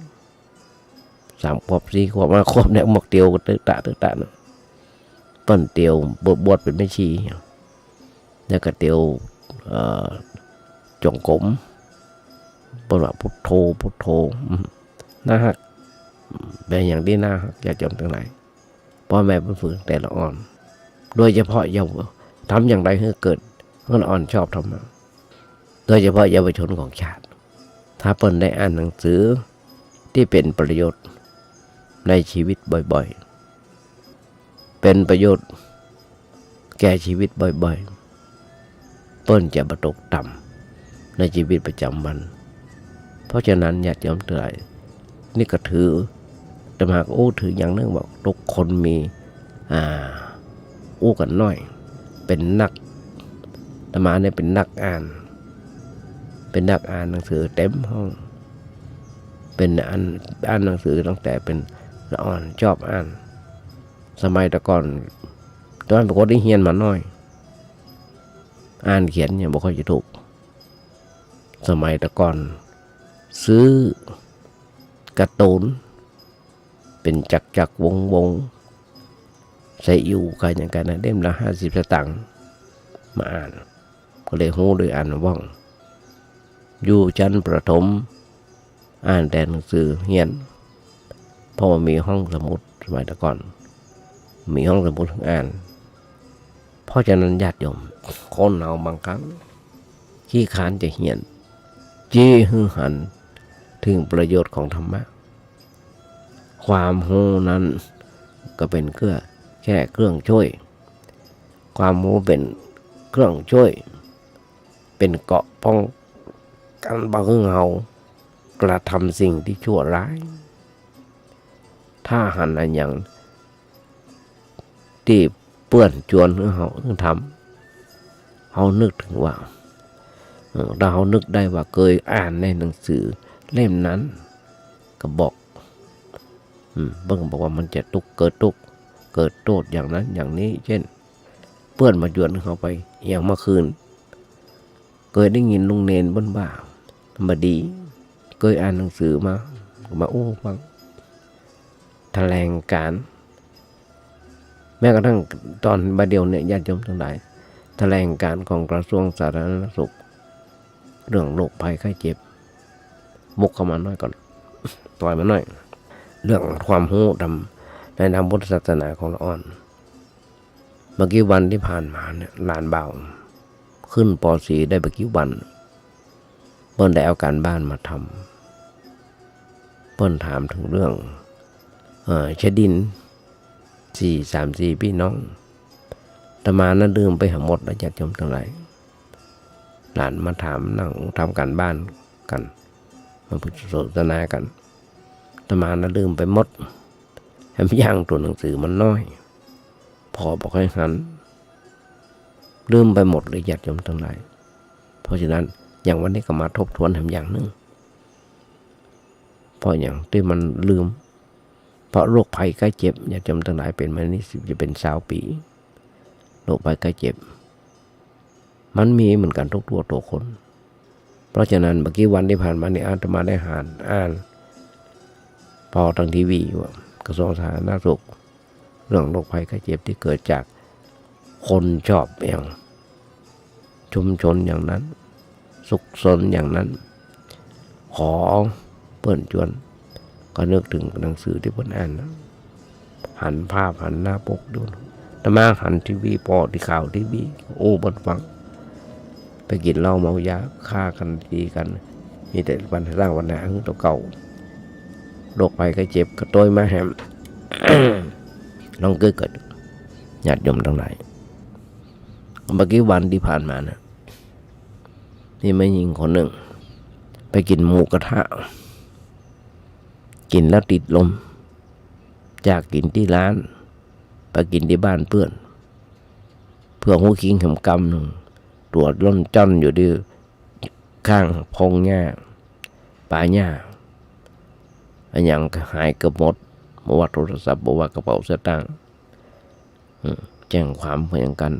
สามขวบ สี่ขวบ ห้าขวบเนี่ย หมวกเตียวตึ๊ดต๊าดตึ๊ดต๊าดเนาะ เปิ้นเตียว บวช บวชเป๋นแม่ชี แล้วก็เตียว เอ่อ จงกรม เปิ้นว่าพุทโธ พุทโธ อืม น่าฮัก เป๋นอย่างตี้น่าฮัก ญาติโยมตังหลาย ป้อแม่เปิ้นฝึกตั้งแต่ละอ่อน โดยเฉพาะเยาว- ทำอย่างใดหื้อเกิด หื้อละอ่อนชอบธรรมะ โดยเฉพาะเยาวชนของชาติ ถ้าเปิ้นได้อ่านหนังสือตี้เป๋นประโยชน์ในชีวิตบ่อยๆ เป๋นประโยชน์แก่ชีวิตบ่อยๆ เปิ้นจะบ่ตกต่ำในชีวิตประจ๋ำวัน เพราะฉะนั้นญาติโยมตังหลาย นี่ก็ถือ อาตมาก็อู้ถืออย่างนึ่งว่าทุกคนมี อ่า อู้กั๋นหน้อย เป๋นนัก อาตมาเนี่ยเป๋นนักอ่าน เป๋นนักอ่านหนังสือเต็มห้อง เป๋นอ่าน อ่านหนังสือตั้งแต่เป๋นละอ่อน ชอบอ่าน สมัยแต่ก่อน ต๋อนเป๋นคนตี้เฮียนมาหน้อย อ่านเขียนยังบ่ค่อยจะถูก สมัยแต่ก่อน ซื้อ การ์ตูน เป๋นจักรๆ วงๆ ใส่อิ๋วขายอย่างกั๋นนะ เล่มละห้าสิบสตางค์ มาอ่าน ก็เลยรู้โดยอ่านว่อง อยู่ชั้นประถม อ่านแต่หนังสือเฮียน เพราะว่ามีห้องสมุดสมัยแต่ก่อน มีห้องสมุดหื้ออ่าน เพราะฉะนั้นญาติโยม คนเฮาบางครั้งขี้คร้านจะเฮียน จี้หื้อหันเถิงประโยชน์ของธรรมะ ความฮู้นั้นก็เป๋นเครื่อง แค่เครื่องช่วย ความฮู้เป๋นเครื่องช่วย เป๋นเกราะป้องกั๋นบ่หื้อเฮากระทำสิ่งตี้ชั่วร้าย ถ้าหันอันหยังตี้เปื้อนจวนหื้อเฮา หื้อทำ เฮานึกเถิงว่า เออ ถ้าเฮานึกได้ว่าเกยอ่านในหนังสือเล่มนั้น ก็บอก อืม เปิ้นบอกว่ามันจะตุ๊กข์ เกิดตุ๊กข์ เกิดโต้ษอย่างนั้นอย่างนี้ เจ้น เปื้อนบ่จวนหื้อเฮาไป เหียงเมื่อคืน เกยได้ยินลุงเณรเปิ้นว่า บ่ดี เกยอ่านหนังสือมา มาอู้ฟัง แถลงการณ์ แม้กระทั่งต๋อนบ่าเดี่ยวเนี่ย ญาติโยมตังหลาย แถลงการณ์ของกระทรวงสาธารณสุข เรื่องโรคภัยไข้เจ็บ วกเข้ามาหน้อยก่อน ต่อยมาหน้อย เรื่องความฮู้ธรรม ในธรรมพุทธศาสนาของเฮาอ่อน บ่ากี่วันตี้ผ่านมาเนี่ย หลานบ่าว ขึ้น ป.สี่ ได้บ่ากี่วัน เปิ้นได้เอาการบ้านมาทำ เปิ้นถามเถิงเรื่อง เอ่อ ชะดิน สี่ สามสี่ปี้น้อง อาตมานะลืมไปหาหมดแล้ว ญาติโยมตังหลาย หลานมาถาม นั่งทำการบ้านกั๋น มาสนทนากั๋น อาตมานะลืมไปหมด แหมอย่างตั๋วหนังสือมันน้อย ผ่อบ่ค่อยหัน ลืมไปหมดเลย ญาติโยมตังหลาย เพราะฉะนั้น อย่างวันนี้ก็มาทบทวนแหมอย่างนึ่ง เพราะอย่างตี้มันลืม เพราะโรคภัยไข้เจ็บ ญาติโยมตังหลาย เป๋นมานี่สิบ จะเป๋นซาวปี๋ โรคภัยไข้เจ็บ มันมีเหมือนกั๋นทุกตัว ตัวคน เพราะฉะนั้น บ่ากี่วันตี้ผ่านมานี่ อาตมาได้อ่าน อ่าน ผ่อตางทีวีอยู่อะ กระทรวงสาธารณสุข เรื่องโรคภัยไข้เจ็บตี้เกิดจากคนชอบอย่าง ชุมชนอย่างนั้น ซุกซนอย่างนั้น ขอเปื้อนจวน ก็นึกเถิงหนังสือตี้เปิ้นอ่านนะ หันภาพหันหน้าปกดู อาตมาหันทีวี ผ่อตี้ข่าวทีวี โอ้ เปิ้นฟัง ไปกิ๋นเหล้าเมายา ฆ่ากั๋นตีกั๋น มีแต่ปัญหา สร้างปัญหาหื้อตั๋วเก่า โรคภัยไข้เจ็บก็โตยมาแหม ลองเกยเกิด ญาติโยมตังหลาย บ่ากี่วันตี้ผ่านมานะ มีแม่ญิงคนนึ่ง ไปกิ๋นหมูกระทะ กิ๋นแล้วติดลม จากกิ๋นตี้ร้าน ไปกิ๋นตี้บ้านเปื้อน เปื้อฮู้คิงแหมกำนึ่ง ตั๋วล่อนจ้อนอยู่ตี้ข้างพงหญ้า ป่าหญ้า อะหยังก็หายเกือบหมด บ่ว่าโทรศัพท์ บ่ว่ากระเป๋าสตางค์ อืม แจ้งความเปื้ออย่างกั๋น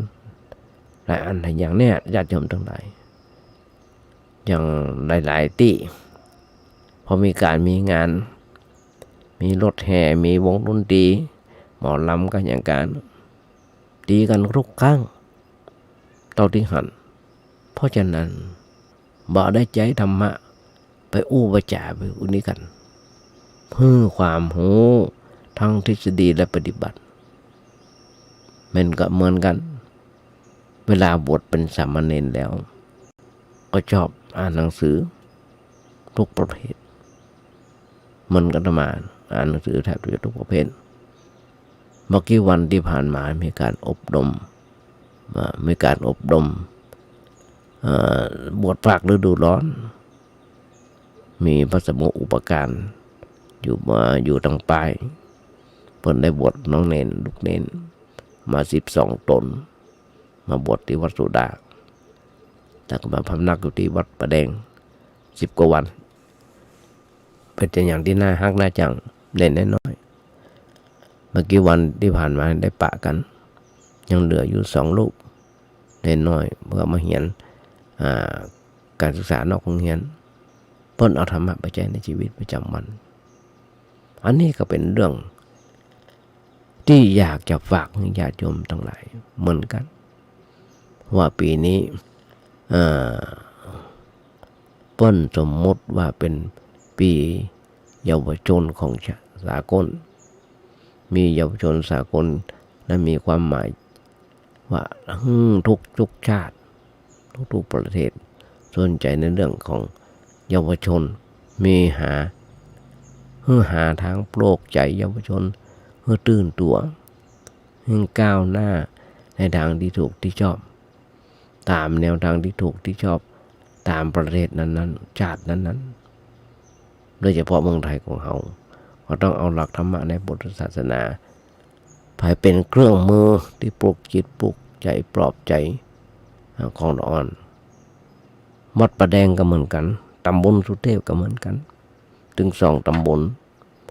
หลายอันหลายอย่างเนี่ย ญาติโยมตังหลาย อย่างหลายๆ ตี้ พอมีก๋านมีงาน มีรถแห่ มีวงดนตรี หมอลำกั๋นอย่างกั๋น ตีกั๋นทุกครั้ง เต้าตี้หัน เพราะฉะนั้น บ่ได้ใจ๊ธรรมะไปอู้ไปจ๋าไปอู้นี่กั๋น หื้อความฮู้ทั้งทฤษฎีและปฏิบัติ มันก็เหมือนกั๋น เวลาบวชเป๋นสามเณรแล้ว ก็ชอบอ่านหนังสือทุกประเภท เหมือนอาตมา อ่านหนังสือแทบจะทุกประเภท บ่ากี่วันตี้ผ่านมามีก๋านอบรม อ่า มีก๋านอบรม เอ่อ บวชภาคฤดูร้อน มีพระสมุอุปการ อยู่มา อยู่ตางปาย เปิ้นได้บวชน้องเณร ลูกเณร มาสิบสองต๋น มาบวชตี้วัดสุดา แล้วก็มาพำนักอยู่ตี้วัดป่าแดง สิบกว่าวัน เป๋นอย่างตี้น่าฮักน่าจัง เณรน้อยๆ บ่ากี่วันตี้ผ่านมาได้ปะกั๋น ยังเหลืออยู่สองรูป เณรน้อย เปื้อมาเฮียน อ่า ก๋านศึกษานอกโฮงเฮียน เปิ้นเอาธรรมะไปใจ๊ในชีวิตประจ๋ำวัน อันนี้ก็เป๋นเรื่องตี้อยากจะฝากญาติโยมตังหลายเหมือนกั๋น ว่าปี๋นี้ เอ่อ เปิ้นสมมุติว่าเป๋นปี๋เยาวชนของสากล มีเยาวชนสากล และมีความหมาย ว่า หื้อ ทุกๆ ชาติ ทุกๆ ประเทศ สนใจ๋ในเรื่องของเยาวชน มีหา หื้อหาตางปลุกใจ๋เยาวชน หื้อตื่นตั๋ว หื้อก้าวหน้าในตางตี้ถูกตี้ชอบ ต๋ามแนวตางตี้ถูกตี้ชอบ ต๋ามประเทศนั้นๆ ชาตินั้นๆ โดยเฉพาะเมืองไทยของเฮา ก็ต้องเอาหลักธรรมะในพุทธศาสนา ไปเป๋นเครื่องมือตี้ปลุกจิตปลุกใจ๋ปลอบใจ๋ อ่า ของละอ่อน วัดป่าแดงก็เหมือนกั๋น ต๋ำบลสุเทพก็เหมือนกั๋น ตึงสองต๋ำบล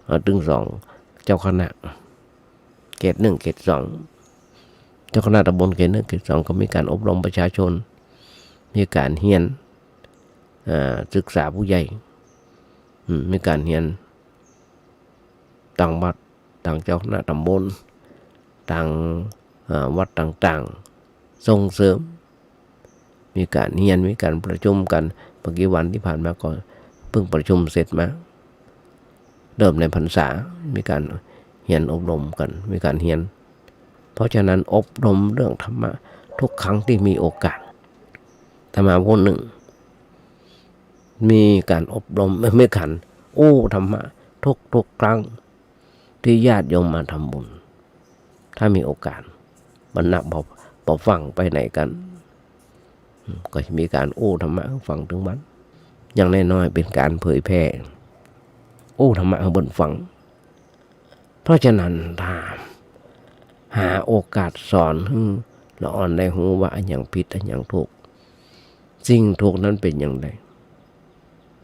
อ่า ตึงสองเจ้าคณะ เขตหนึ่ง เขตสอง เจ้าคณะต๋ำบลเขตหนึ่ง เขตสอง ก็มีก๋านอบรมประชาชน มีก๋านเฮียน อ่า ศึกษาผู้ใหญ่ อืม มีก๋านเฮียน ตางวัด ตางเจ้าคณะต๋ำบล ตาง อ่า วัดต่างๆ ส่งเสริม มีก๋านเฮียน มีก๋านประชุมกั๋น บ่กี่วันตี้ผ่านมาก็เปิ้งประชุมเสร็จมา เริ่มในพรรษา มีก๋านเฮียนอบรมกั๋น มีก๋านเฮียน เพราะฉะนั้นอบรมเรื่องธรรมะทุกครั้งตี้มีโอกาส อาตมาผู้นึ่ง มีก๋านอบรม มีก๋านอู้ธรรมะทุกๆ ครั้ง ตี้ญาติโยมมาทำบุญ ถ้ามีโอกาส บ่นักบ่ บ่ฟั่งไปไหนกั๋น อืม ก็มีก๋านอู้ธรรมะหื้อฟังตึงวัน อย่างน้อยๆ เป๋นก๋านเผยแผ่ อู้ธรรมะหื้อเปิ้นฟัง เพราะฉะนั้นถ้าหาโอกาสสอนหื้อละอ่อนได้ฮู้ว่าอะหยังผิดอะหยังถูก สิ่งถูกนั้นเป๋นอย่างใด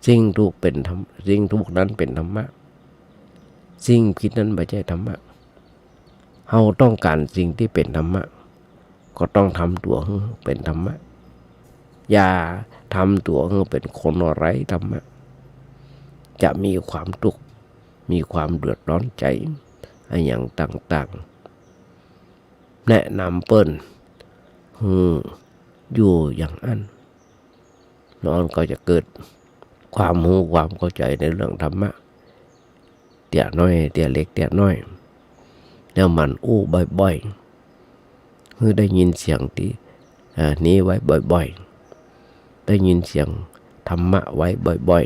สิ่งถูกเป๋นธรรม สิ่งถูกนั้นเป๋นธรรมะ สิ่งผิดนั้นบ่ใจ้ธรรมะ เฮาต้องก๋านสิ่งตี้เป๋นธรรมะ ก็ต้องทำตั๋วหื้อเป๋นธรรมะ อย่าทำตั๋วหื้อเป๋นคนไร้ธรรมะ จะมีความตุ๊กข์ มีความเดือดร้อนใจ๋ อะหยังต่างๆ แนะนำเปิ้นหื้ออยู่อย่างอั้น ละอ่อนก็จะเกิดความฮู้ความเข้าใจ๋ในเรื่องธรรมะ เตื้อน้อย เตื้อเล็ก เตื้อน้อย แล้วหมั่นอู้บ่อยๆ หื้อได้ยินเสียงตี้ เอ่อ นี้ไว้บ่อยๆ ได้ยินเสียงธรรมะไว้บ่อย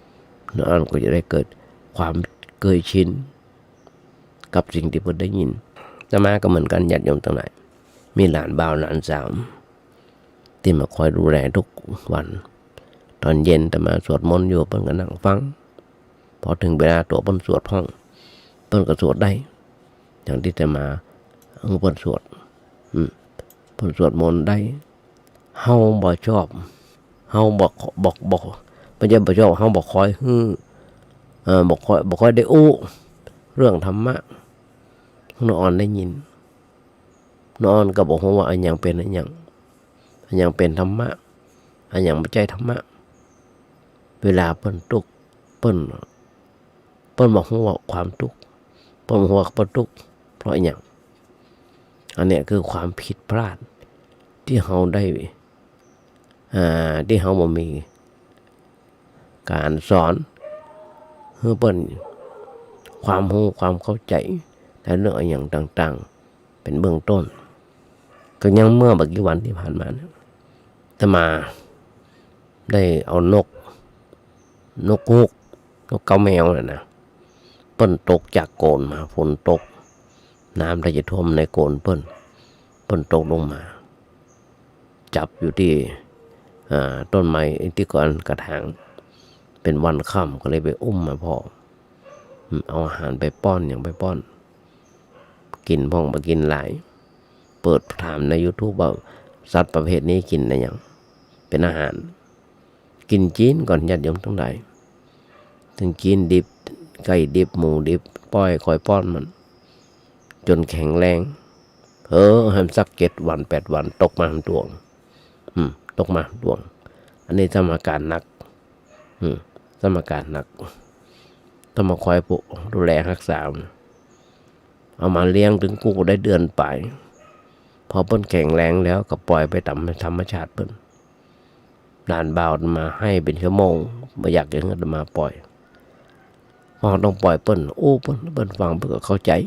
ๆ ละอ่อนก็จะได้เกิดความเกยชิน กับสิ่งตี้เปิ้นได้ยิน อาตมาก็เหมือนกั๋น ญาติโยมตังหลาย มีหลานบ่าวหลานสาว ตี้มาคอยดูแลทุกวัน ต๋อนเย็นอาตมาสวดมนต์อยู่ เปิ้นก็นั่งฟัง พอเถิงเวลาตั๋วเปิ้นสวดพ่อง เปิ้นก็สวดได้ อย่างตี้อาตมาหื้อเปิ้นสวด อืม เปิ้นสวดมนต์ได้ เฮาบ่ชอบ เฮาบ่ บ่ บ่ บ่ใจ้บ่ชอบ เฮาบ่ค่อยหื้อ เอ่อ บ่ค่อย บ่ค่อยได้อู้เรื่องธรรมะ หื้อละอ่อนได้ยิน ละอ่อนก็บ่ฮู้ว่าอะหยังเป๋นอะหยัง อะหยังเป๋นธรรมะ อะหยังบ่ใจ้ธรรมะ เวลาเปิ้นตุ๊กข์ เปิ้น เปิ้นบ่ฮู้ว่าความตุ๊กข์ เปิ้นบ่ฮู้ว่าเปิ้นตุ๊กข์เพราะอะหยัง อันเนี้ยคือความผิดพลาดตี้เฮาได้ อ่า ตี้เฮาบ่มีก๋านสอนหื้อเปิ้นความฮู้ความเข้าใจ๋ในเรื่องอะหยังต่างๆ เป๋นเบื้องต้น ก็ยังเมื่อบ่กี่วันตี้ผ่านมาเนี่ย อาตมาได้เอานก นกฮูก นกเก๊าแมวน่ะนะ เปิ้นตกจากโกนมา ฝนตก น้ำได้จะท่วมในโกนเปิ้น เปิ้นตกลงมา จับอยู่ตี้ อ่า ต้นไม้ตี้ก่อนกระถาง เป๋นวันค่ำก็เลยไปอุ้มมาพ่อง อืม เอาอาหารไปป้อน หยังไปป้อน กิ๋นพ่องบ่กิ๋นหลาย เปิดถามในยูทูบว่าสัตว์ประเภทนี้กิ๋นอะหยังเป๋นอาหาร กิ๋นจีนก่อน ญาติโยมตังหลาย ตึงจีนดิบ ไก่ดิบ หมูดิบ ป้อย คอยป้อนมัน จ๋นแข็งแรง เออ หื้อสักเจ็ดวันแปดวัน ตกมาหนึ่งตวง อืม ตกมาหนึ่งตวง อันนี้ซ้ำอาก๋านหนัก อืม ซ้ำอาก๋านหนัก ต้องมาคอยปก ดูแลฮักษา เอามาเลี้ยงตึงกู้ได้เดือนป๋าย พอเปิ้นแข็งแรงแล้วก็ปล่อยไปต๋ามธรรมชาติเปิ้น หลานบ่าวอาตมาไห้เป๋นชั่วโมง บ่อยากจะหื้ออาตมาปล่อย เพราะต้องปล่อยเปิ้น อู้เปิ้น เปิ้นฟัง เปิ้นก็เข้าใจ๋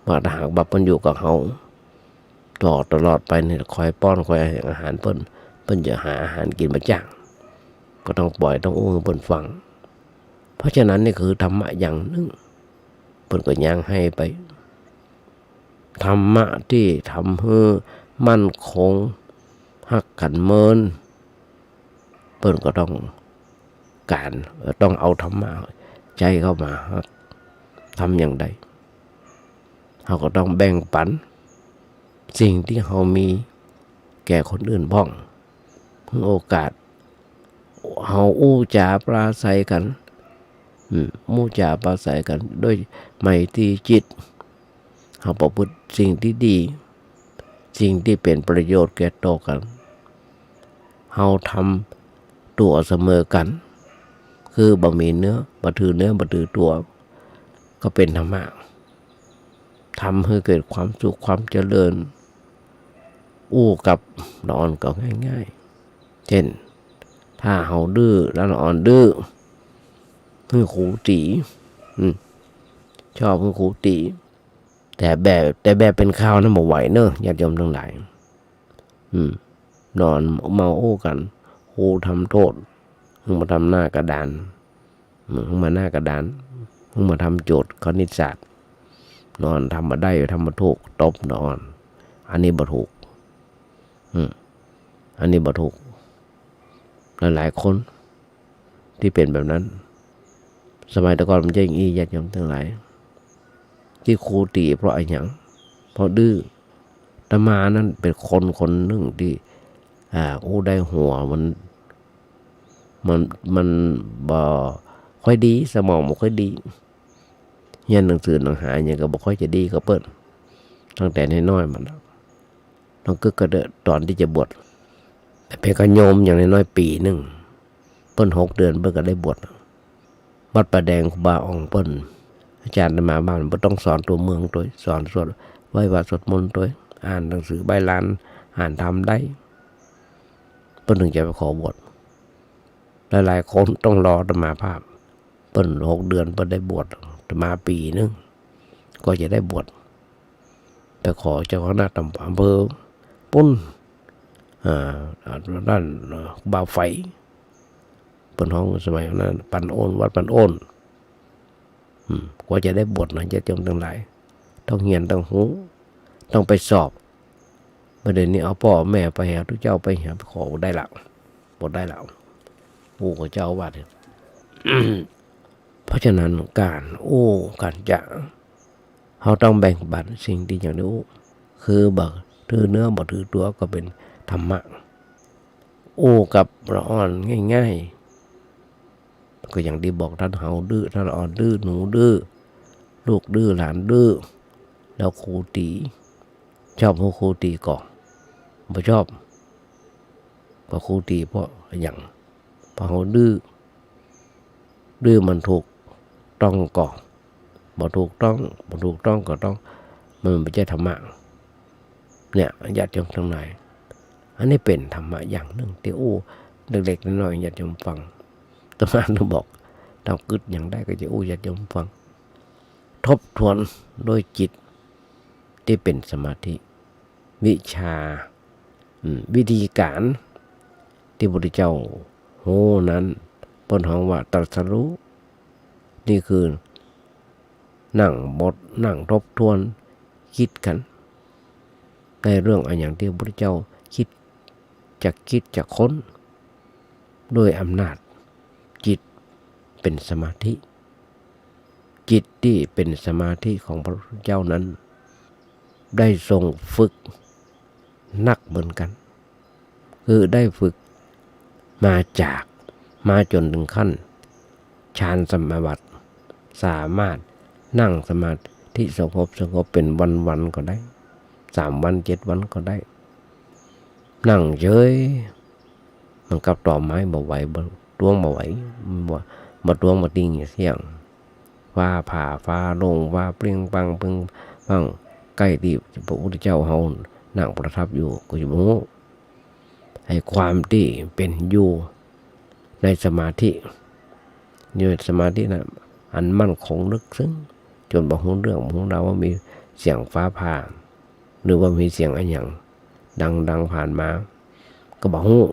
ว่าถ้าหากว่าเปิ้นอยู่กับเฮา ต่อตลอดไปเนี่ย คอยป้อน คอยให้อาหารเปิ้น เปิ้นจะหาอาหารกิ๋นบ่จ้าง ก็ต้องปล่อย ต้องอู้หื้อเปิ้นฟัง เพราะฉะนั้นนี่คือธรรมะอย่างนึ่ง เปิ้นก็ยังไห้ไป ธรรมะตี้ทำหื้อมั่นคง ฮักกั๋นเมิน เปิ้นก็ต้องก๋าน เอ่อ ต้องเอาธรรมะใจ๊เข้ามาฮัก ทำอย่างใด เฮาก็ต้องแบ่งปันสิ่งตี้เฮามีแก่คนอื่นพ่อง หื้อโอกาส เฮาอู้จ๋าปราศรัยกั๋น อืม อู้จ๋าปราศรัยกั๋นด้วยไมตรีจิต เฮาประพฤติสิ่งตี้ดี สิ่งตี้เป๋นประโยชน์แก่ตั๋วกั๋น เฮาทำตั๋วเสมอกั๋น คือบ่มีเนื้อ บ่ถือเนื้อ บ่ถือตั๋ว ก็เป๋นธรรมะ ทำหื้อเกิดความสุขความเจริญ อู้กับละอ่อนก็ง่ายๆ เจ้น ถ้าเฮาดื้อ ละอ่อนดื้อ หื้อครูตี๋ อืม ชอบหื้อครูตี๋ แต่แบบ แต่แบบเป๋นคราวนั้นบ่ไหวเนาะ ญาติโยมตังหลาย อืม ละอ่อนมาอู้กั๋น ครูทำโต้ษ หื้อมาทำหน้ากระดาน อืม หื้อมาหน้ากระดาน หื้อมาทำโจทย์คณิตศาสตร์ ละอ่อนทำบ่ได้ ทำบ่ถูก ตบละอ่อน อันนี้บ่ถูก อืม อันนี้บ่ถูก หลายๆ คน ตี้เป๋นแบบนั้น สมัยแต่ก่อนมันจะอย่างอี้ ญาติโยมตังหลาย ตี้ครูตี๋เพราะอะหยัง เพราะดื้อ อาตมานั้นเป๋นคนคนนึ่งตี้ อ่า อู้ได้หัวมัน มัน มันบ่ค่อยดี สมองบ่ค่อยดี เฮียนหนังสือหนังหาหยังก็บ่ค่อยจะดีกับเปิ้น ตั้งแต่น้อยๆ มาแล้ว ต้องกึ๊กกระเดอะต๋อนตี้จะบวช แต่เปิ้นก็โยมอย่างน้อยๆ ปี๋นึ่ง เปิ้นหกเดือนเปิ้นก็ได้บวช วัดป่าแดงครูบาอ่องเปิ้น อาจ๋ารย์อาตมาบ้านบ่ต้องสอนตั๋วเมืองตวย สอนสวดไหว้พระสวดมนต์ตวย อ่านหนังสือใบ้ลาน อ่านธรรมได้ เปิ้นถึงจะไปขอบวช หลายๆ คนต้องรออาตมาภาพ เปิ้นหกเดือนเปิ้นได้บวช อาตมาปี๋นึ่งก็จะได้บวช ไปขอเจ้าคณะอำเภอปุ้น อ่า ด้าน เอ่อ บ่าวไฝ เปิ้นฮ้องสมัยนั้น ปันโอน วัดปันโอน อืม กว่าจะได้บวชนะ ญาติโยมตังหลาย ต้องเฮียน ต้องฮู้ ต้องไปสอบ บ่าเดี๋ยวนี้เอาป้อแม่ไปหาตุ๊เจ้า ไปหา ไปขอบ่ได้ละ บ่ได้ละ อู้กับเจ้าอาวาสเนี่ย เพราะฉะนั้นก๋านอู้ก๋านจ๋า เฮาต้องแบ่งปันสิ่งตี้อย่างได้อู้ คือบ่ถือเนื้อบ่ถือตั๋วก็เป๋นธรรมะ อู้กับละอ่อนง่ายๆ ก็อย่างตี้บอก ถ้าเฮาดื้อ ถ้าละอ่อนดื้อ หนูดื้อ ลูกดื้อ หลานดื้อ แล้วครูตี๋ ชอบหื้อครูตี๋ก่อ บ่ชอบ ก็ครูตี๋เพราะอะหยัง เพราะเฮาดื้อ ดื้อมันถูกต้องก่อ บ่ถูกต้อง บ่ถูกต้องก็ต้อง มันบ่ใจ้ธรรมะ เนี่ย ญาติโยมตังหลาย อันนี้เป๋นธรรมะอย่างนึ่งตี้อู้เล็กๆ น้อยๆ ญาติโยมฟัง อาตมาต้องบอก ต้องกึ๊ดอย่างใดก็จะอู้ญาติโยมฟัง ทบทวนด้วยจิตตี้เป๋นสมาธิ วิชา อืม วิธีก๋านตี้พระพุทธเจ้าฮู้นั้น เปิ้นฮ้องว่าตรัสรู้ นี่คือ นั่งบท นั่งทบทวน กึ๊ดกั๋น ในเรื่องอะหยังตี้พระพุทธเจ้ากึ๊ด จะกึ๊ดจะค้น ด้วยอำนาจจิตเป๋นสมาธิ จิตตี้เป๋นสมาธิของพระพุทธเจ้านั้น ได้ทรงฝึกหนักเหมือนกั๋น คือได้ฝึกมาจาก มาจ๋นเถิงขั้นฌานสมาบัติ สามารถนั่งสมาธิสงบสงบเป๋นวันๆ ก็ได้ สามวันเจ็ดวันก็ได้ นั่งเฉย เหมือนกับตอไม้บ่ไหว บ่ ตวงบ่ไหว บ่ บ่ตวงบ่ติงเสี้ยง ฟ้าผ่า ฟ้าโล่ง ฟ้าเปรี้ยงปังเปรี้ยงปัง ใก้ตี้พระพุทธเจ้าเฮานั่งประทับอยู่ ก็จะบ่ฮู้ ไอ้ความตี้เป๋นอยู่ในสมาธิ อยู่ในสมาธินั้น อันมั่นคงลึกซึ้ง จ๋นบ่ฮู้เรื่อง บ่ฮู้ราวว่ามีเสียงฟ้าผ่า หรือว่ามีเสียงอะหยังดังๆ ผ่านมา ก็บ่ฮู้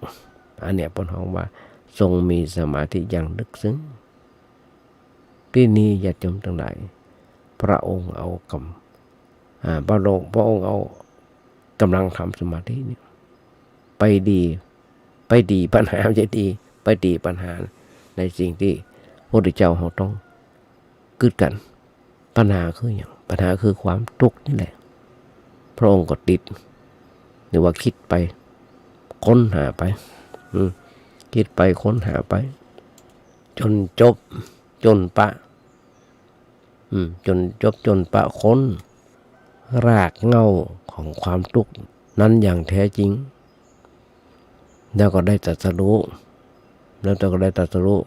อันเนี้ยเปิ้นฮ้องว่า ทรงมีสมาธิอย่างลึกซึ้ง ตี้นี้ญาติโยมตังหลาย พระองค์เอากำ อ่า พระองค์ พระองค์เอาก๋ำลังธรรมสมาธิเนี่ย ไปดี ไปดีปัญหา บ่ใจ้ดี ไปดีปัญหา ในสิ่งตี้พระพุทธเจ้าเฮาต้องกึ๊ดกั๋น ปัญหาคือหยัง ปัญหาคือความตุ๊กข์นี่แหละ พระองค์ก็ติด หรือว่าคิดไป ค้นหาไป อืม คิดไปค้นหาไป จ๋นจบ จ๋นปะ อืม จ๋นจบ จ๋นปะค้นรากเหง้าของความตุ๊กข์นั้นอย่างแท้จริง แล้วก็ได้ตรัสรู้ แล้วก็ได้ตรัสรู้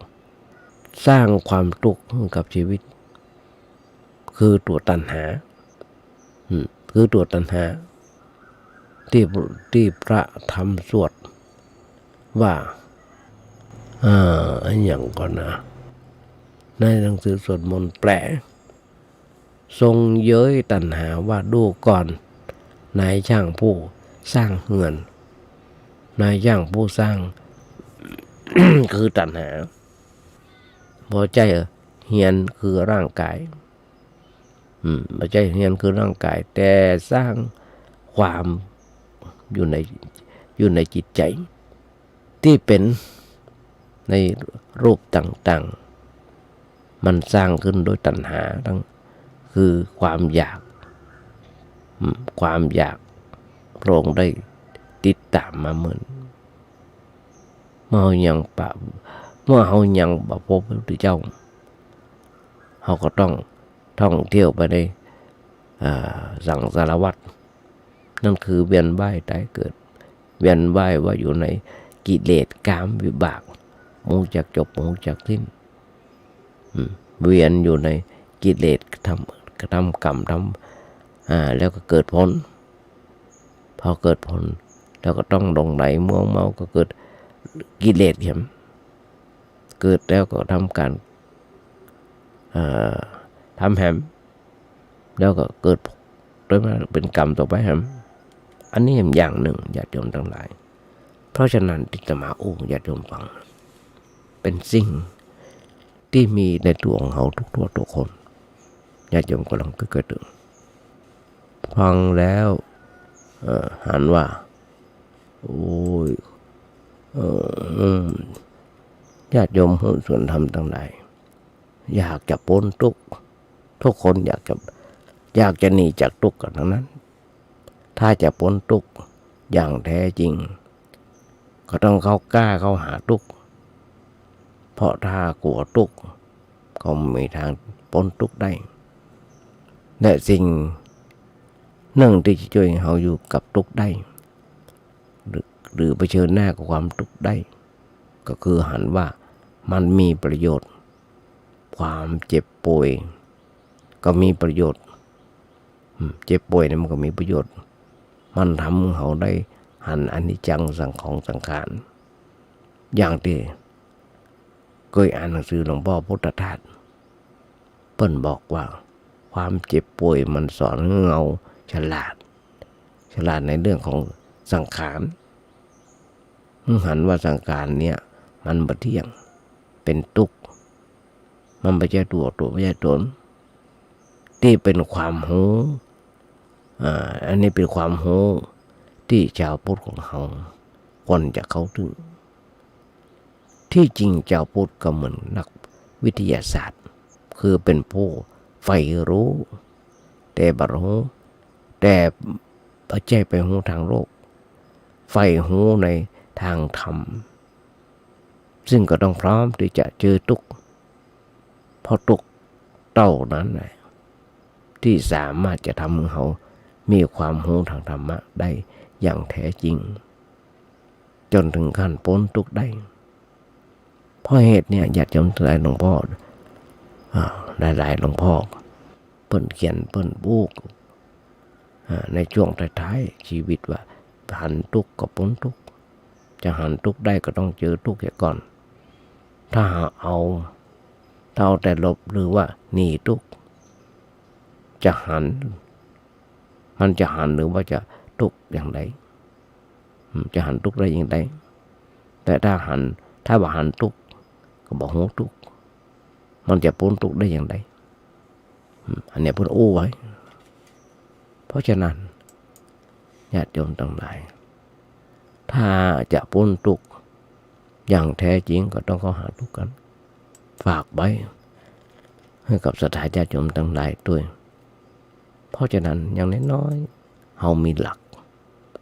สร้างความตุ๊กข์ให้กับชีวิต คือตั๋วตัณหา อืม คือตั๋วตัณหา ตี้ ตี้พระธรรมสวดว่า เอ่อ อะหยังก่อนนะ ในหนังสือสวดมนต์แปล ทรงเย้ยตัณหาว่า ดูก่อน นายจ้างผู้สร้างเฮือน นายจ้างผู้สร้าง คือตัณหา บ่ใจ้เฮือนคือร่างกาย อืม บ่ใจ้เฮือนคือร่างกาย แต่สร้างความอยู่ใน อยู่ในจิตใจ๋ ตี้เป๋นในรูปต่างๆ มันสร้างขึ้นโดยตัณหาตัง คือความอยาก อืม ความอยาก พระองค์ได้ติดต๋ามมาเหมือน เมื่อเฮายังปะ เมื่อเฮายังบ่พบพระพุทธเจ้า เฮาก็ต้องท่องเที่ยวไปใน อ่า สังสารวัฏ นั่นคือเวียนว่ายต๋ายเกิด เวียนว่ายว่าอยู่ในกิเลสกามวิบาก บ่ฮู้จักจบ บ่ฮู้จักสิ้น อืม เวียนอยู่ในกิเลส ทำ ทำกรรม ทำ อ่า แล้วก็เกิดผล พอเกิดผล แล้วก็ต้องหลงใหลมัวเมา ก็เกิดกิเลสแหม เกิดแล้วก็ทำก๋าน เอ่อ ทำแหม แล้วก็เกิดโดยมาเป๋นกรรมต่อไปแหม อันนี้อย่างนึ่ง ญาติโยมตังหลาย เพราะฉะนั้นตี้อาตมาอู้ญาติโยมฟัง เป๋นสิ่งตี้มีในตั๋วของเฮาทุกๆ คน ญาติโยมก็ลองกึ๊ดกั๋นดู ฟังแล้ว เอ่อ หันว่า โอ้ย เอ่อ อืม ญาติโยมหุ้นส่วนธรรมตังหลาย อยากจะป๊นตุ๊กข์ ทุกคนอยากจะ อยากจะหนีจากตุ๊กข์กั๋นตังนั้น ถ้าจะป๊นตุ๊กข์อย่างแท้จริง ก็ต้องเข้า กล้าเข้าหาตุ๊กข์ เพราะถ้ากั๋วตุ๊กข์ ก็บ่มีตางป๊นตุ๊กข์ได้ และสิ่งนึ่งตี้จะจ้วยเฮาอยู่กับตุ๊กข์ได้ หรือ หรือเผชิญหน้ากับความตุ๊กข์ได้ ก็คือหันว่ามันมีประโยชน์ ความเจ็บป่วยก็มีประโยชน์ อืม เจ็บป่วยนี่มันก็มีประโยชน์ มันทำหื้อเฮาได้หันอนิจจังสังของสังขาร อย่างตี้เกยอ่านหนังสือหลวงป้อพุทธทาส เปิ้นบอกว่า ความเจ็บป่วยมันสอนหื้อเฮาฉลาด ฉลาดในเรื่องของสังขาร หื้อหันว่าสังขารเนี่ยมันบ่เที่ยง เป๋นตุ๊กข์ มันบ่ใจ้ตั๋ว ตั๋วบ่ใจ้ต๋น ตี้เป๋นความฮู้ อ่า อันนี้เป๋นความฮู้ตี้จาวพุทธของเฮาควรจะเข้าถึง ตี้จริงจาวพุทธก็เหมือนนักวิทยาศาสตร์ คือเป๋นผู้ใฝ่ฮู้ แต่บ่ฮู้ แต่บ่ใจ้ใฝ่ฮู้ตางโลก ใฝ่ฮู้ในตางธรรม ซึ่งก็ต้องพร้อมตี้จะเจอตุ๊กข์ เพราะตุ๊กข์เต้านั้นแหละ ตี้สามารถจะทำหื้อเฮามีความฮู้ตางธรรมะได้อย่างแท้จริง จ๋นเถิงขั้นป๊นตุ๊กข์ได้ เพราะเหตุเนี่ย ญาติโยมตังหลาย หลวงพ่อ อ่า หลายๆ หลวงพ่อ เปิ้นเขียน เปิ้นอู้ อ่า ในช่วงท้ายๆ ชีวิตว่า หันทุกข์ก็ป๊นทุกข์ จะหันทุกข์ได้ก็ต้องเจอทุกข์เสียก่อน ถ้าหากเอา ถ้าเอาแต่หลบหรือว่าหนีทุกข์ จะหัน มันจะหันหรือว่าจะทุกข์อย่างใด อืม จะหันทุกข์ได้อย่างใด แต่ถ้าหัน ถ้าบ่หันทุกข์ ก็บ่ฮู้ทุกข์ มันจะป๊นทุกข์ได้อย่างใด อืม อันเนี้ยเปิ้นอู้ไว้ เพราะฉะนั้น ญาติโยมตังหลาย ถ้าจะป๊นทุกข์อย่างแท้จริง ก็ต้องเข้าหาทุกข์กั๋น ฝากไว้ หื้อกับศรัทธาญาติโยมตังหลายตวย เพราะฉะนั้น อย่างน้อยๆ เฮามีหลัก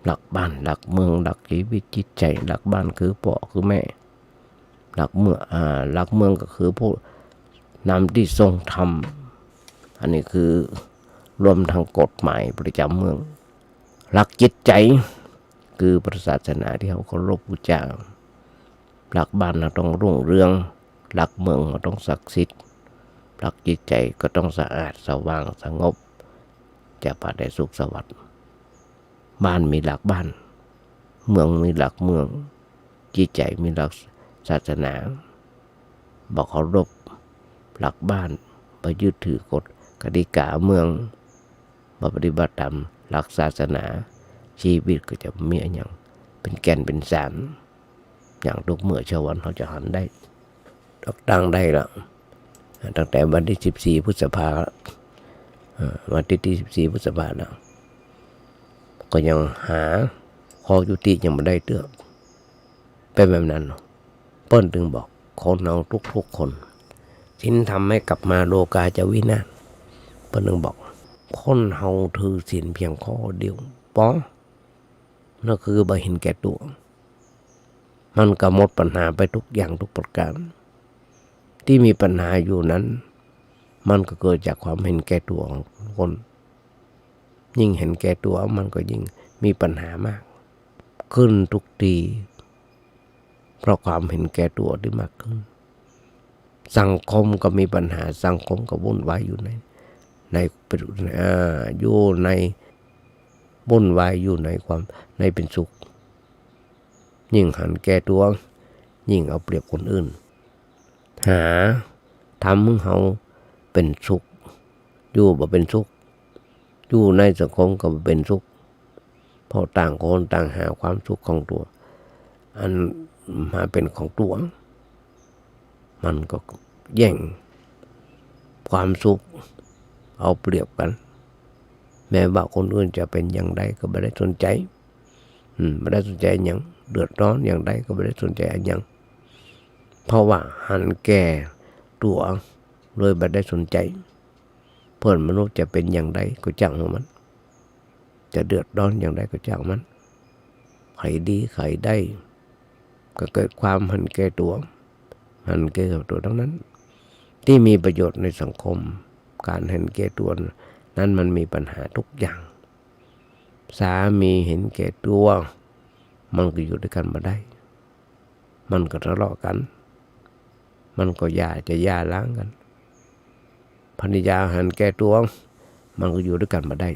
หลักบ้าน หลักเมือง หลักชีวิตจิตใจ๋ หลักบ้านคือป้อคือแม่ หลักเมือง อ่า หลักเมืองก็คือผู้นำตี้ทรงธรรม อันนี้คือรวมทั้งกฎหมายประจ๋ำเมือง หลักจิตใจ๋คือพระศาสนาตี้เฮาเคารพบูชา หลักบ้านเฮาต้องรุ่งเรือง หลักเมืองเฮาต้องศักดิ์สิทธิ์ หลักจิตใจ๋ก็ต้องสะอาดสว่างสงบ จะปาได้สุขสวัสดิ์ บ้านมีหลักบ้าน เมืองมีหลักเมือง จิตใจ๋มีหลักศาสนา บ่เคารพหลักบ้าน บ่ยึดถือกฎกติกาเมือง บ่ปฏิบัติต๋ามหลักศาสนา ชีวิตก็จะบ่มีอะหยังเป๋นแก่นเป๋นสาร อย่างทุกเมื่อเช้าวันเฮาจะหันได้ ตั๊กตั้งได้ละ ตั้งแต่วันตี้สิบสี่พฤษภา เอ่อ วันตี้สิบสี่พฤษภาแล้ว ก็ยังหาข้อยุติยังบ่ได้เตื้อ เป๋นแบบนั้นเนาะ เปิ้นจึงบอกคนเฮาทุกๆ คน ศีลธรรมไม่กลับมา โลกาจะวินาศ เปิ้นจึงบอก คนเฮาถือศีลเพียงข้อเดียว ปอ นั่นคือบ่เห็นแก่ตั๋ว มันก็หมดปัญหาไปทุกอย่างทุกประการ ตี้มีปัญหาอยู่นั้น มันก็เกิดจากความเห็นแก่ตั๋วของคน ยิ่งเห็นแก่ตั๋วมันก็ยิ่งมีปัญหามากขึ้นทุกที เพราะความเห็นแก่ตั๋วตี้มากขึ้น สังคมก็มีปัญหา สังคมก็วุ่นวายอยู่ใน ใน อ่า อยู่ใน วุ่นวายอยู่ในความ ในเป๋นสุข ยิ่งหันแก่ตั๋ว ยิ่งเอาเปรียบคนอื่น หาทำหื้อเฮาเป๋นสุข อยู่บ่เป๋นสุข อยู่ในสังคมก็บ่เป๋นสุข เพราะต่างคนต่างหาความสุขของตั๋ว อันมาเป๋นของตั๋ว มันก็แย่งความสุข เอาเปรียบกั๋น แม้ว่าคนอื่นจะเป๋นอย่างใดก็บ่ได้สนใจ๋ อืม บ่ได้สนใจ๋อะหยัง เดือดร้อนอย่างใดก็บ่ได้สนใจ๋อะหยัง เพราะว่าหันแก่ตั๋ว เลยบ่ได้สนใจ๋ เปื้อนมนุษย์จะเป๋นอย่างใดก็จ้างหัวมัน จะเดือดร้อนอย่างใดก็จ้างมัน ใผดีใผได้ ก็เกิดความหันแก่ตั๋ว หันแก่ตั๋วตังนั้น ตี้มีประโยชน์ในสังคม ก๋านหันแก่ตั๋วนั้นมันมีปัญหาทุกอย่าง สามีหันแก่ตั๋ว มันก็อยู่ตวยกั๋นบ่ได้ มันก็ทะเลาะกั๋น มันก็หย่า จะหย่าร้างกั๋น ภรรยาหันแก่ตั๋ว มันก็อยู่ตวยกั๋นบ่ได้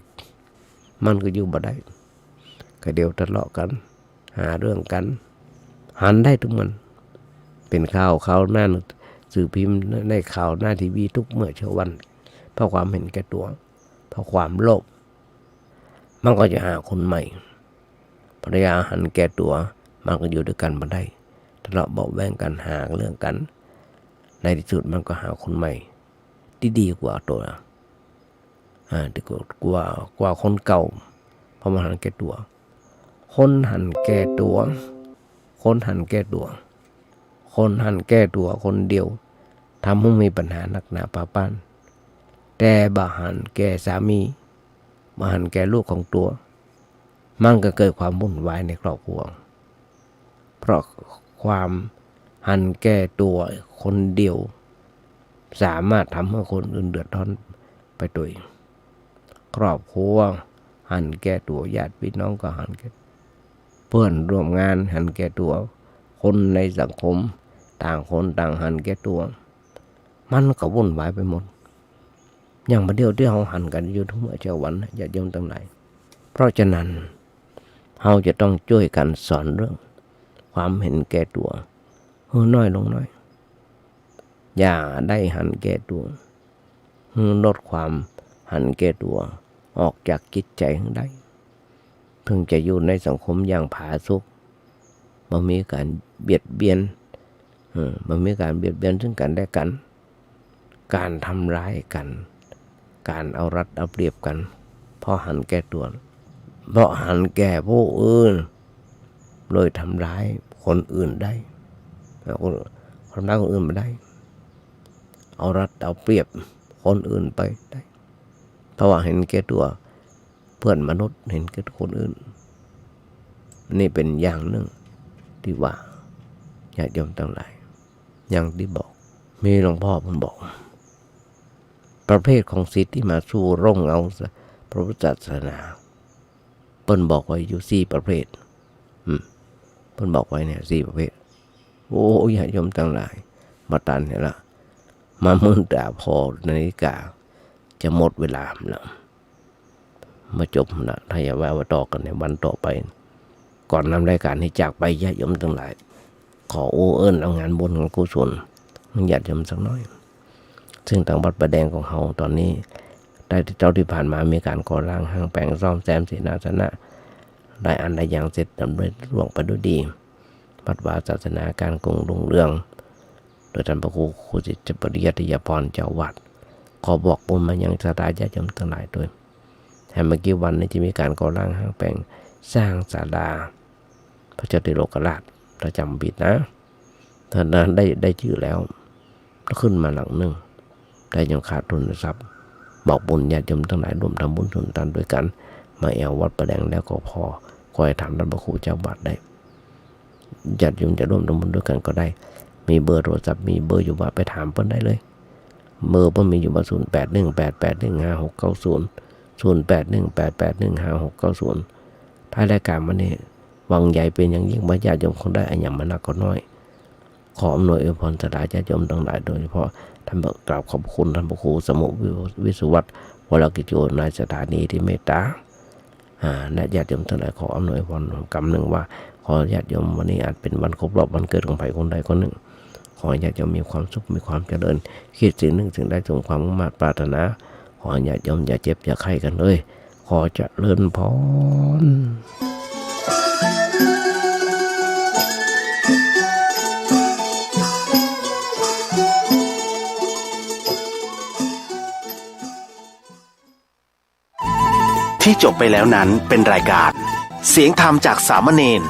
มันก็อยู่บ่ได้ ก็เดี๋ยวทะเลาะกั๋น หาเรื่องกั๋น หันได้ทุกเมื่อ เป๋นข่าว ข่าวหน้าหนังสือพิมพ์ ในข่าวหน้าทีวีทุกเมื่อเช้าวัน เพราะความหันแก่ตั๋ว เพราะความโลภ มันก็จะหาคนใหม่ ภรรยาหันแก่ตั๋ว มันก็อยู่ตวยกั๋นบ่ได้ ทะเลาะเบาะแว้งกั๋น หาเรื่องกั๋น ในตี้สุดมันก็หาคนใหม่ ตี้ดีกว่าตั๋ว อ่า ตี้กว่า กว่า กว่าคนเก่า เพราะมันหันแก่ตั๋ว คนหันแก่ตั๋ว คนหันแก่ตั๋ว คนหันแก่ตั๋วคนเดียว ทำหื้อมีปัญหานักหนาปาป๊าน แต่บ่หันแก่สามี บ่หันแก่ลูกของตั๋ว มันก็เกิดความวุ่นวายในครอบครัว เพราะความหันแก่ตั๋วคนเดียว สามารถทำหื้อคนอื่นเดือดร้อนไปตวย ครอบครัวหันแก่ตั๋ว ญาติพี่น้องก็หันแก่ เปื้อนร่วมงานหันแก่ตั๋ว คนในสังคม ต่างคนต่างหันแก่ตั๋ว มันก็วุ่นวายไปหมด อย่างบ่าเดี่ยวตี้เฮาหันกั๋นอยู่ทุกเมื่อเจ๊าวันนะ ญาติโยมตังหลาย เพราะฉะนั้น เฮาจะต้องจ้วยกั๋นสอนเรื่องความหันแก่ตั๋ว หื้อน้อยลงหน้อย อย่าได้หันแก่ตั๋ว หื้อลดความหันแก่ตั๋วออกจากจิตใจ๋หื้อได้ เถิงจะอยู่ในสังคมอย่างผาสุก บ่มีก๋านเบียดเบียน เออ บ่มีก๋านเบียดเบียนซึ่งกั๋นและกั๋น ก๋านทำร้ายกั๋น ก๋านเอารัดเอาเปรียบกั๋น เพราะหันแก่ตั๋ว เพราะหันแก่ผู้อื่น เลยทำร้ายคนอื่นได้ เอาคน ทำร้ายคนอื่นบ่ได้ เอารัดเอาเปรียบคนอื่นไปได้ เพราะว่าหันแก่ตั๋ว เปื้อนมนุษย์หันแก่คนอื่น นี่เป๋นอย่างนึ่งตี้ว่า ญาติโยมตังหลาย อย่างตี้บอก มีหลวงป้อเปิ้นบอก ประเภทของศิษย์ตี้มาสู้ร่งเอาพระพุทธศาสนา เปิ้นบอกไว้อยู่สี่ประเภท อืม เปิ้นบอกไว้เนี่ยสี่ประเภท โอ้ ญาติโยมตังหลาย บ่ตันหั้นละ มาเมินต๋าผ่อนาฬิกา จะหมดเวลาแล้ว บ่จบนะ ถ้าหากว่า ว่าต่อกั๋นในวันต่อไป ก่อนนำรายก๋านนี้จากไป ญาติโยมตังหลาย ขออู้เอิ้นเอางานบุญงานกุศล ญาติโยมสักหน้อย ซึ่งตางวัดป่าแดงของเฮาต๋อนนี้ ได้เต้าตี้ผ่านมามีก๋านก่อร่างห้างแป๋งซ่อมแซมเสนาสนะ หลายอันหลายอย่างเสร็จดำเนินล่วงไปด้วยดี วัดวาศาสนาก๋านกุ่งรุ่งเรือง โดยต้านพระครู ครูสิทธิปริยัติยาภรณ์เจ้าวัด ขอบอกบุญมายังศรัทธาญาติโยมตังหลายตวย แถมเมื่อกี้วันนี้จะมีก๋านก่อร่างห้างแป๋งสร้างศาลาพระเจ้าติโลกราช ถ้าจ๋ำบ่ผิดนะ ถ้าได้ ได้จื้อแล้ว ขึ้นมาหลังนึ่ง แต่ยังขาดทุนทรัพย์ บอกบุญญาติโยมตังหลายร่วมทำบุญสุนทานตวยกั๋น มาแอ่ววัดป่าแดงแล้วก็ผ่อ ขอหื้อถามต้านพระครูเจ้าวัดได้ ญาติโยมจะร่วมทำบุญตวยกั๋นก็ได้ มีเบอร์โทรศัพท์ มีเบอร์อยู่บ่า ไปถามเปิ้นได้เลย เบอร์เปิ้นมีอยู่บ่า ศูนย์แปดหนึ่งแปดแปดหนึ่งห้าหกเก้าศูนย์ ศูนย์แปดหนึ่งแปดแปดหนึ่งห้าหกเก้าศูนย์ ท้ายรายก๋านวันนี้ หวังใหญ่เป๋นอย่างยิ่งว่าญาติโยมคงได้อะหยังมานักก็น้อย ขออำนวยอวยพรศรัทธาญาติโยมตังหลาย โดยเฉพาะต้าน กราบขอบคุณต้านพระครูสมุ วิศวัฒน์ วรกิจโจ นายสถานีตี้เมตต๋า อ่า และญาติโยมตังหลาย ขออำนวยอวยพรกำนึ่งว่า ขอญาติโยมวันนี้อาจเป๋นวันครบรอบวันเกิดของใผคนใดคนนึ่ง ขอญาติโยมมีความสุข มีความเจริญ คิดสิ่งนึ่งสิ่งใดสมความมุ่งมาดปรารถนา ขอญาติโยมอย่าเจ็บอย่าไข้กั๋นเลย ขอเจริญพร ที่จบไปแล้วนั้นเป็นรายการเสียงธรรมจากสามเณร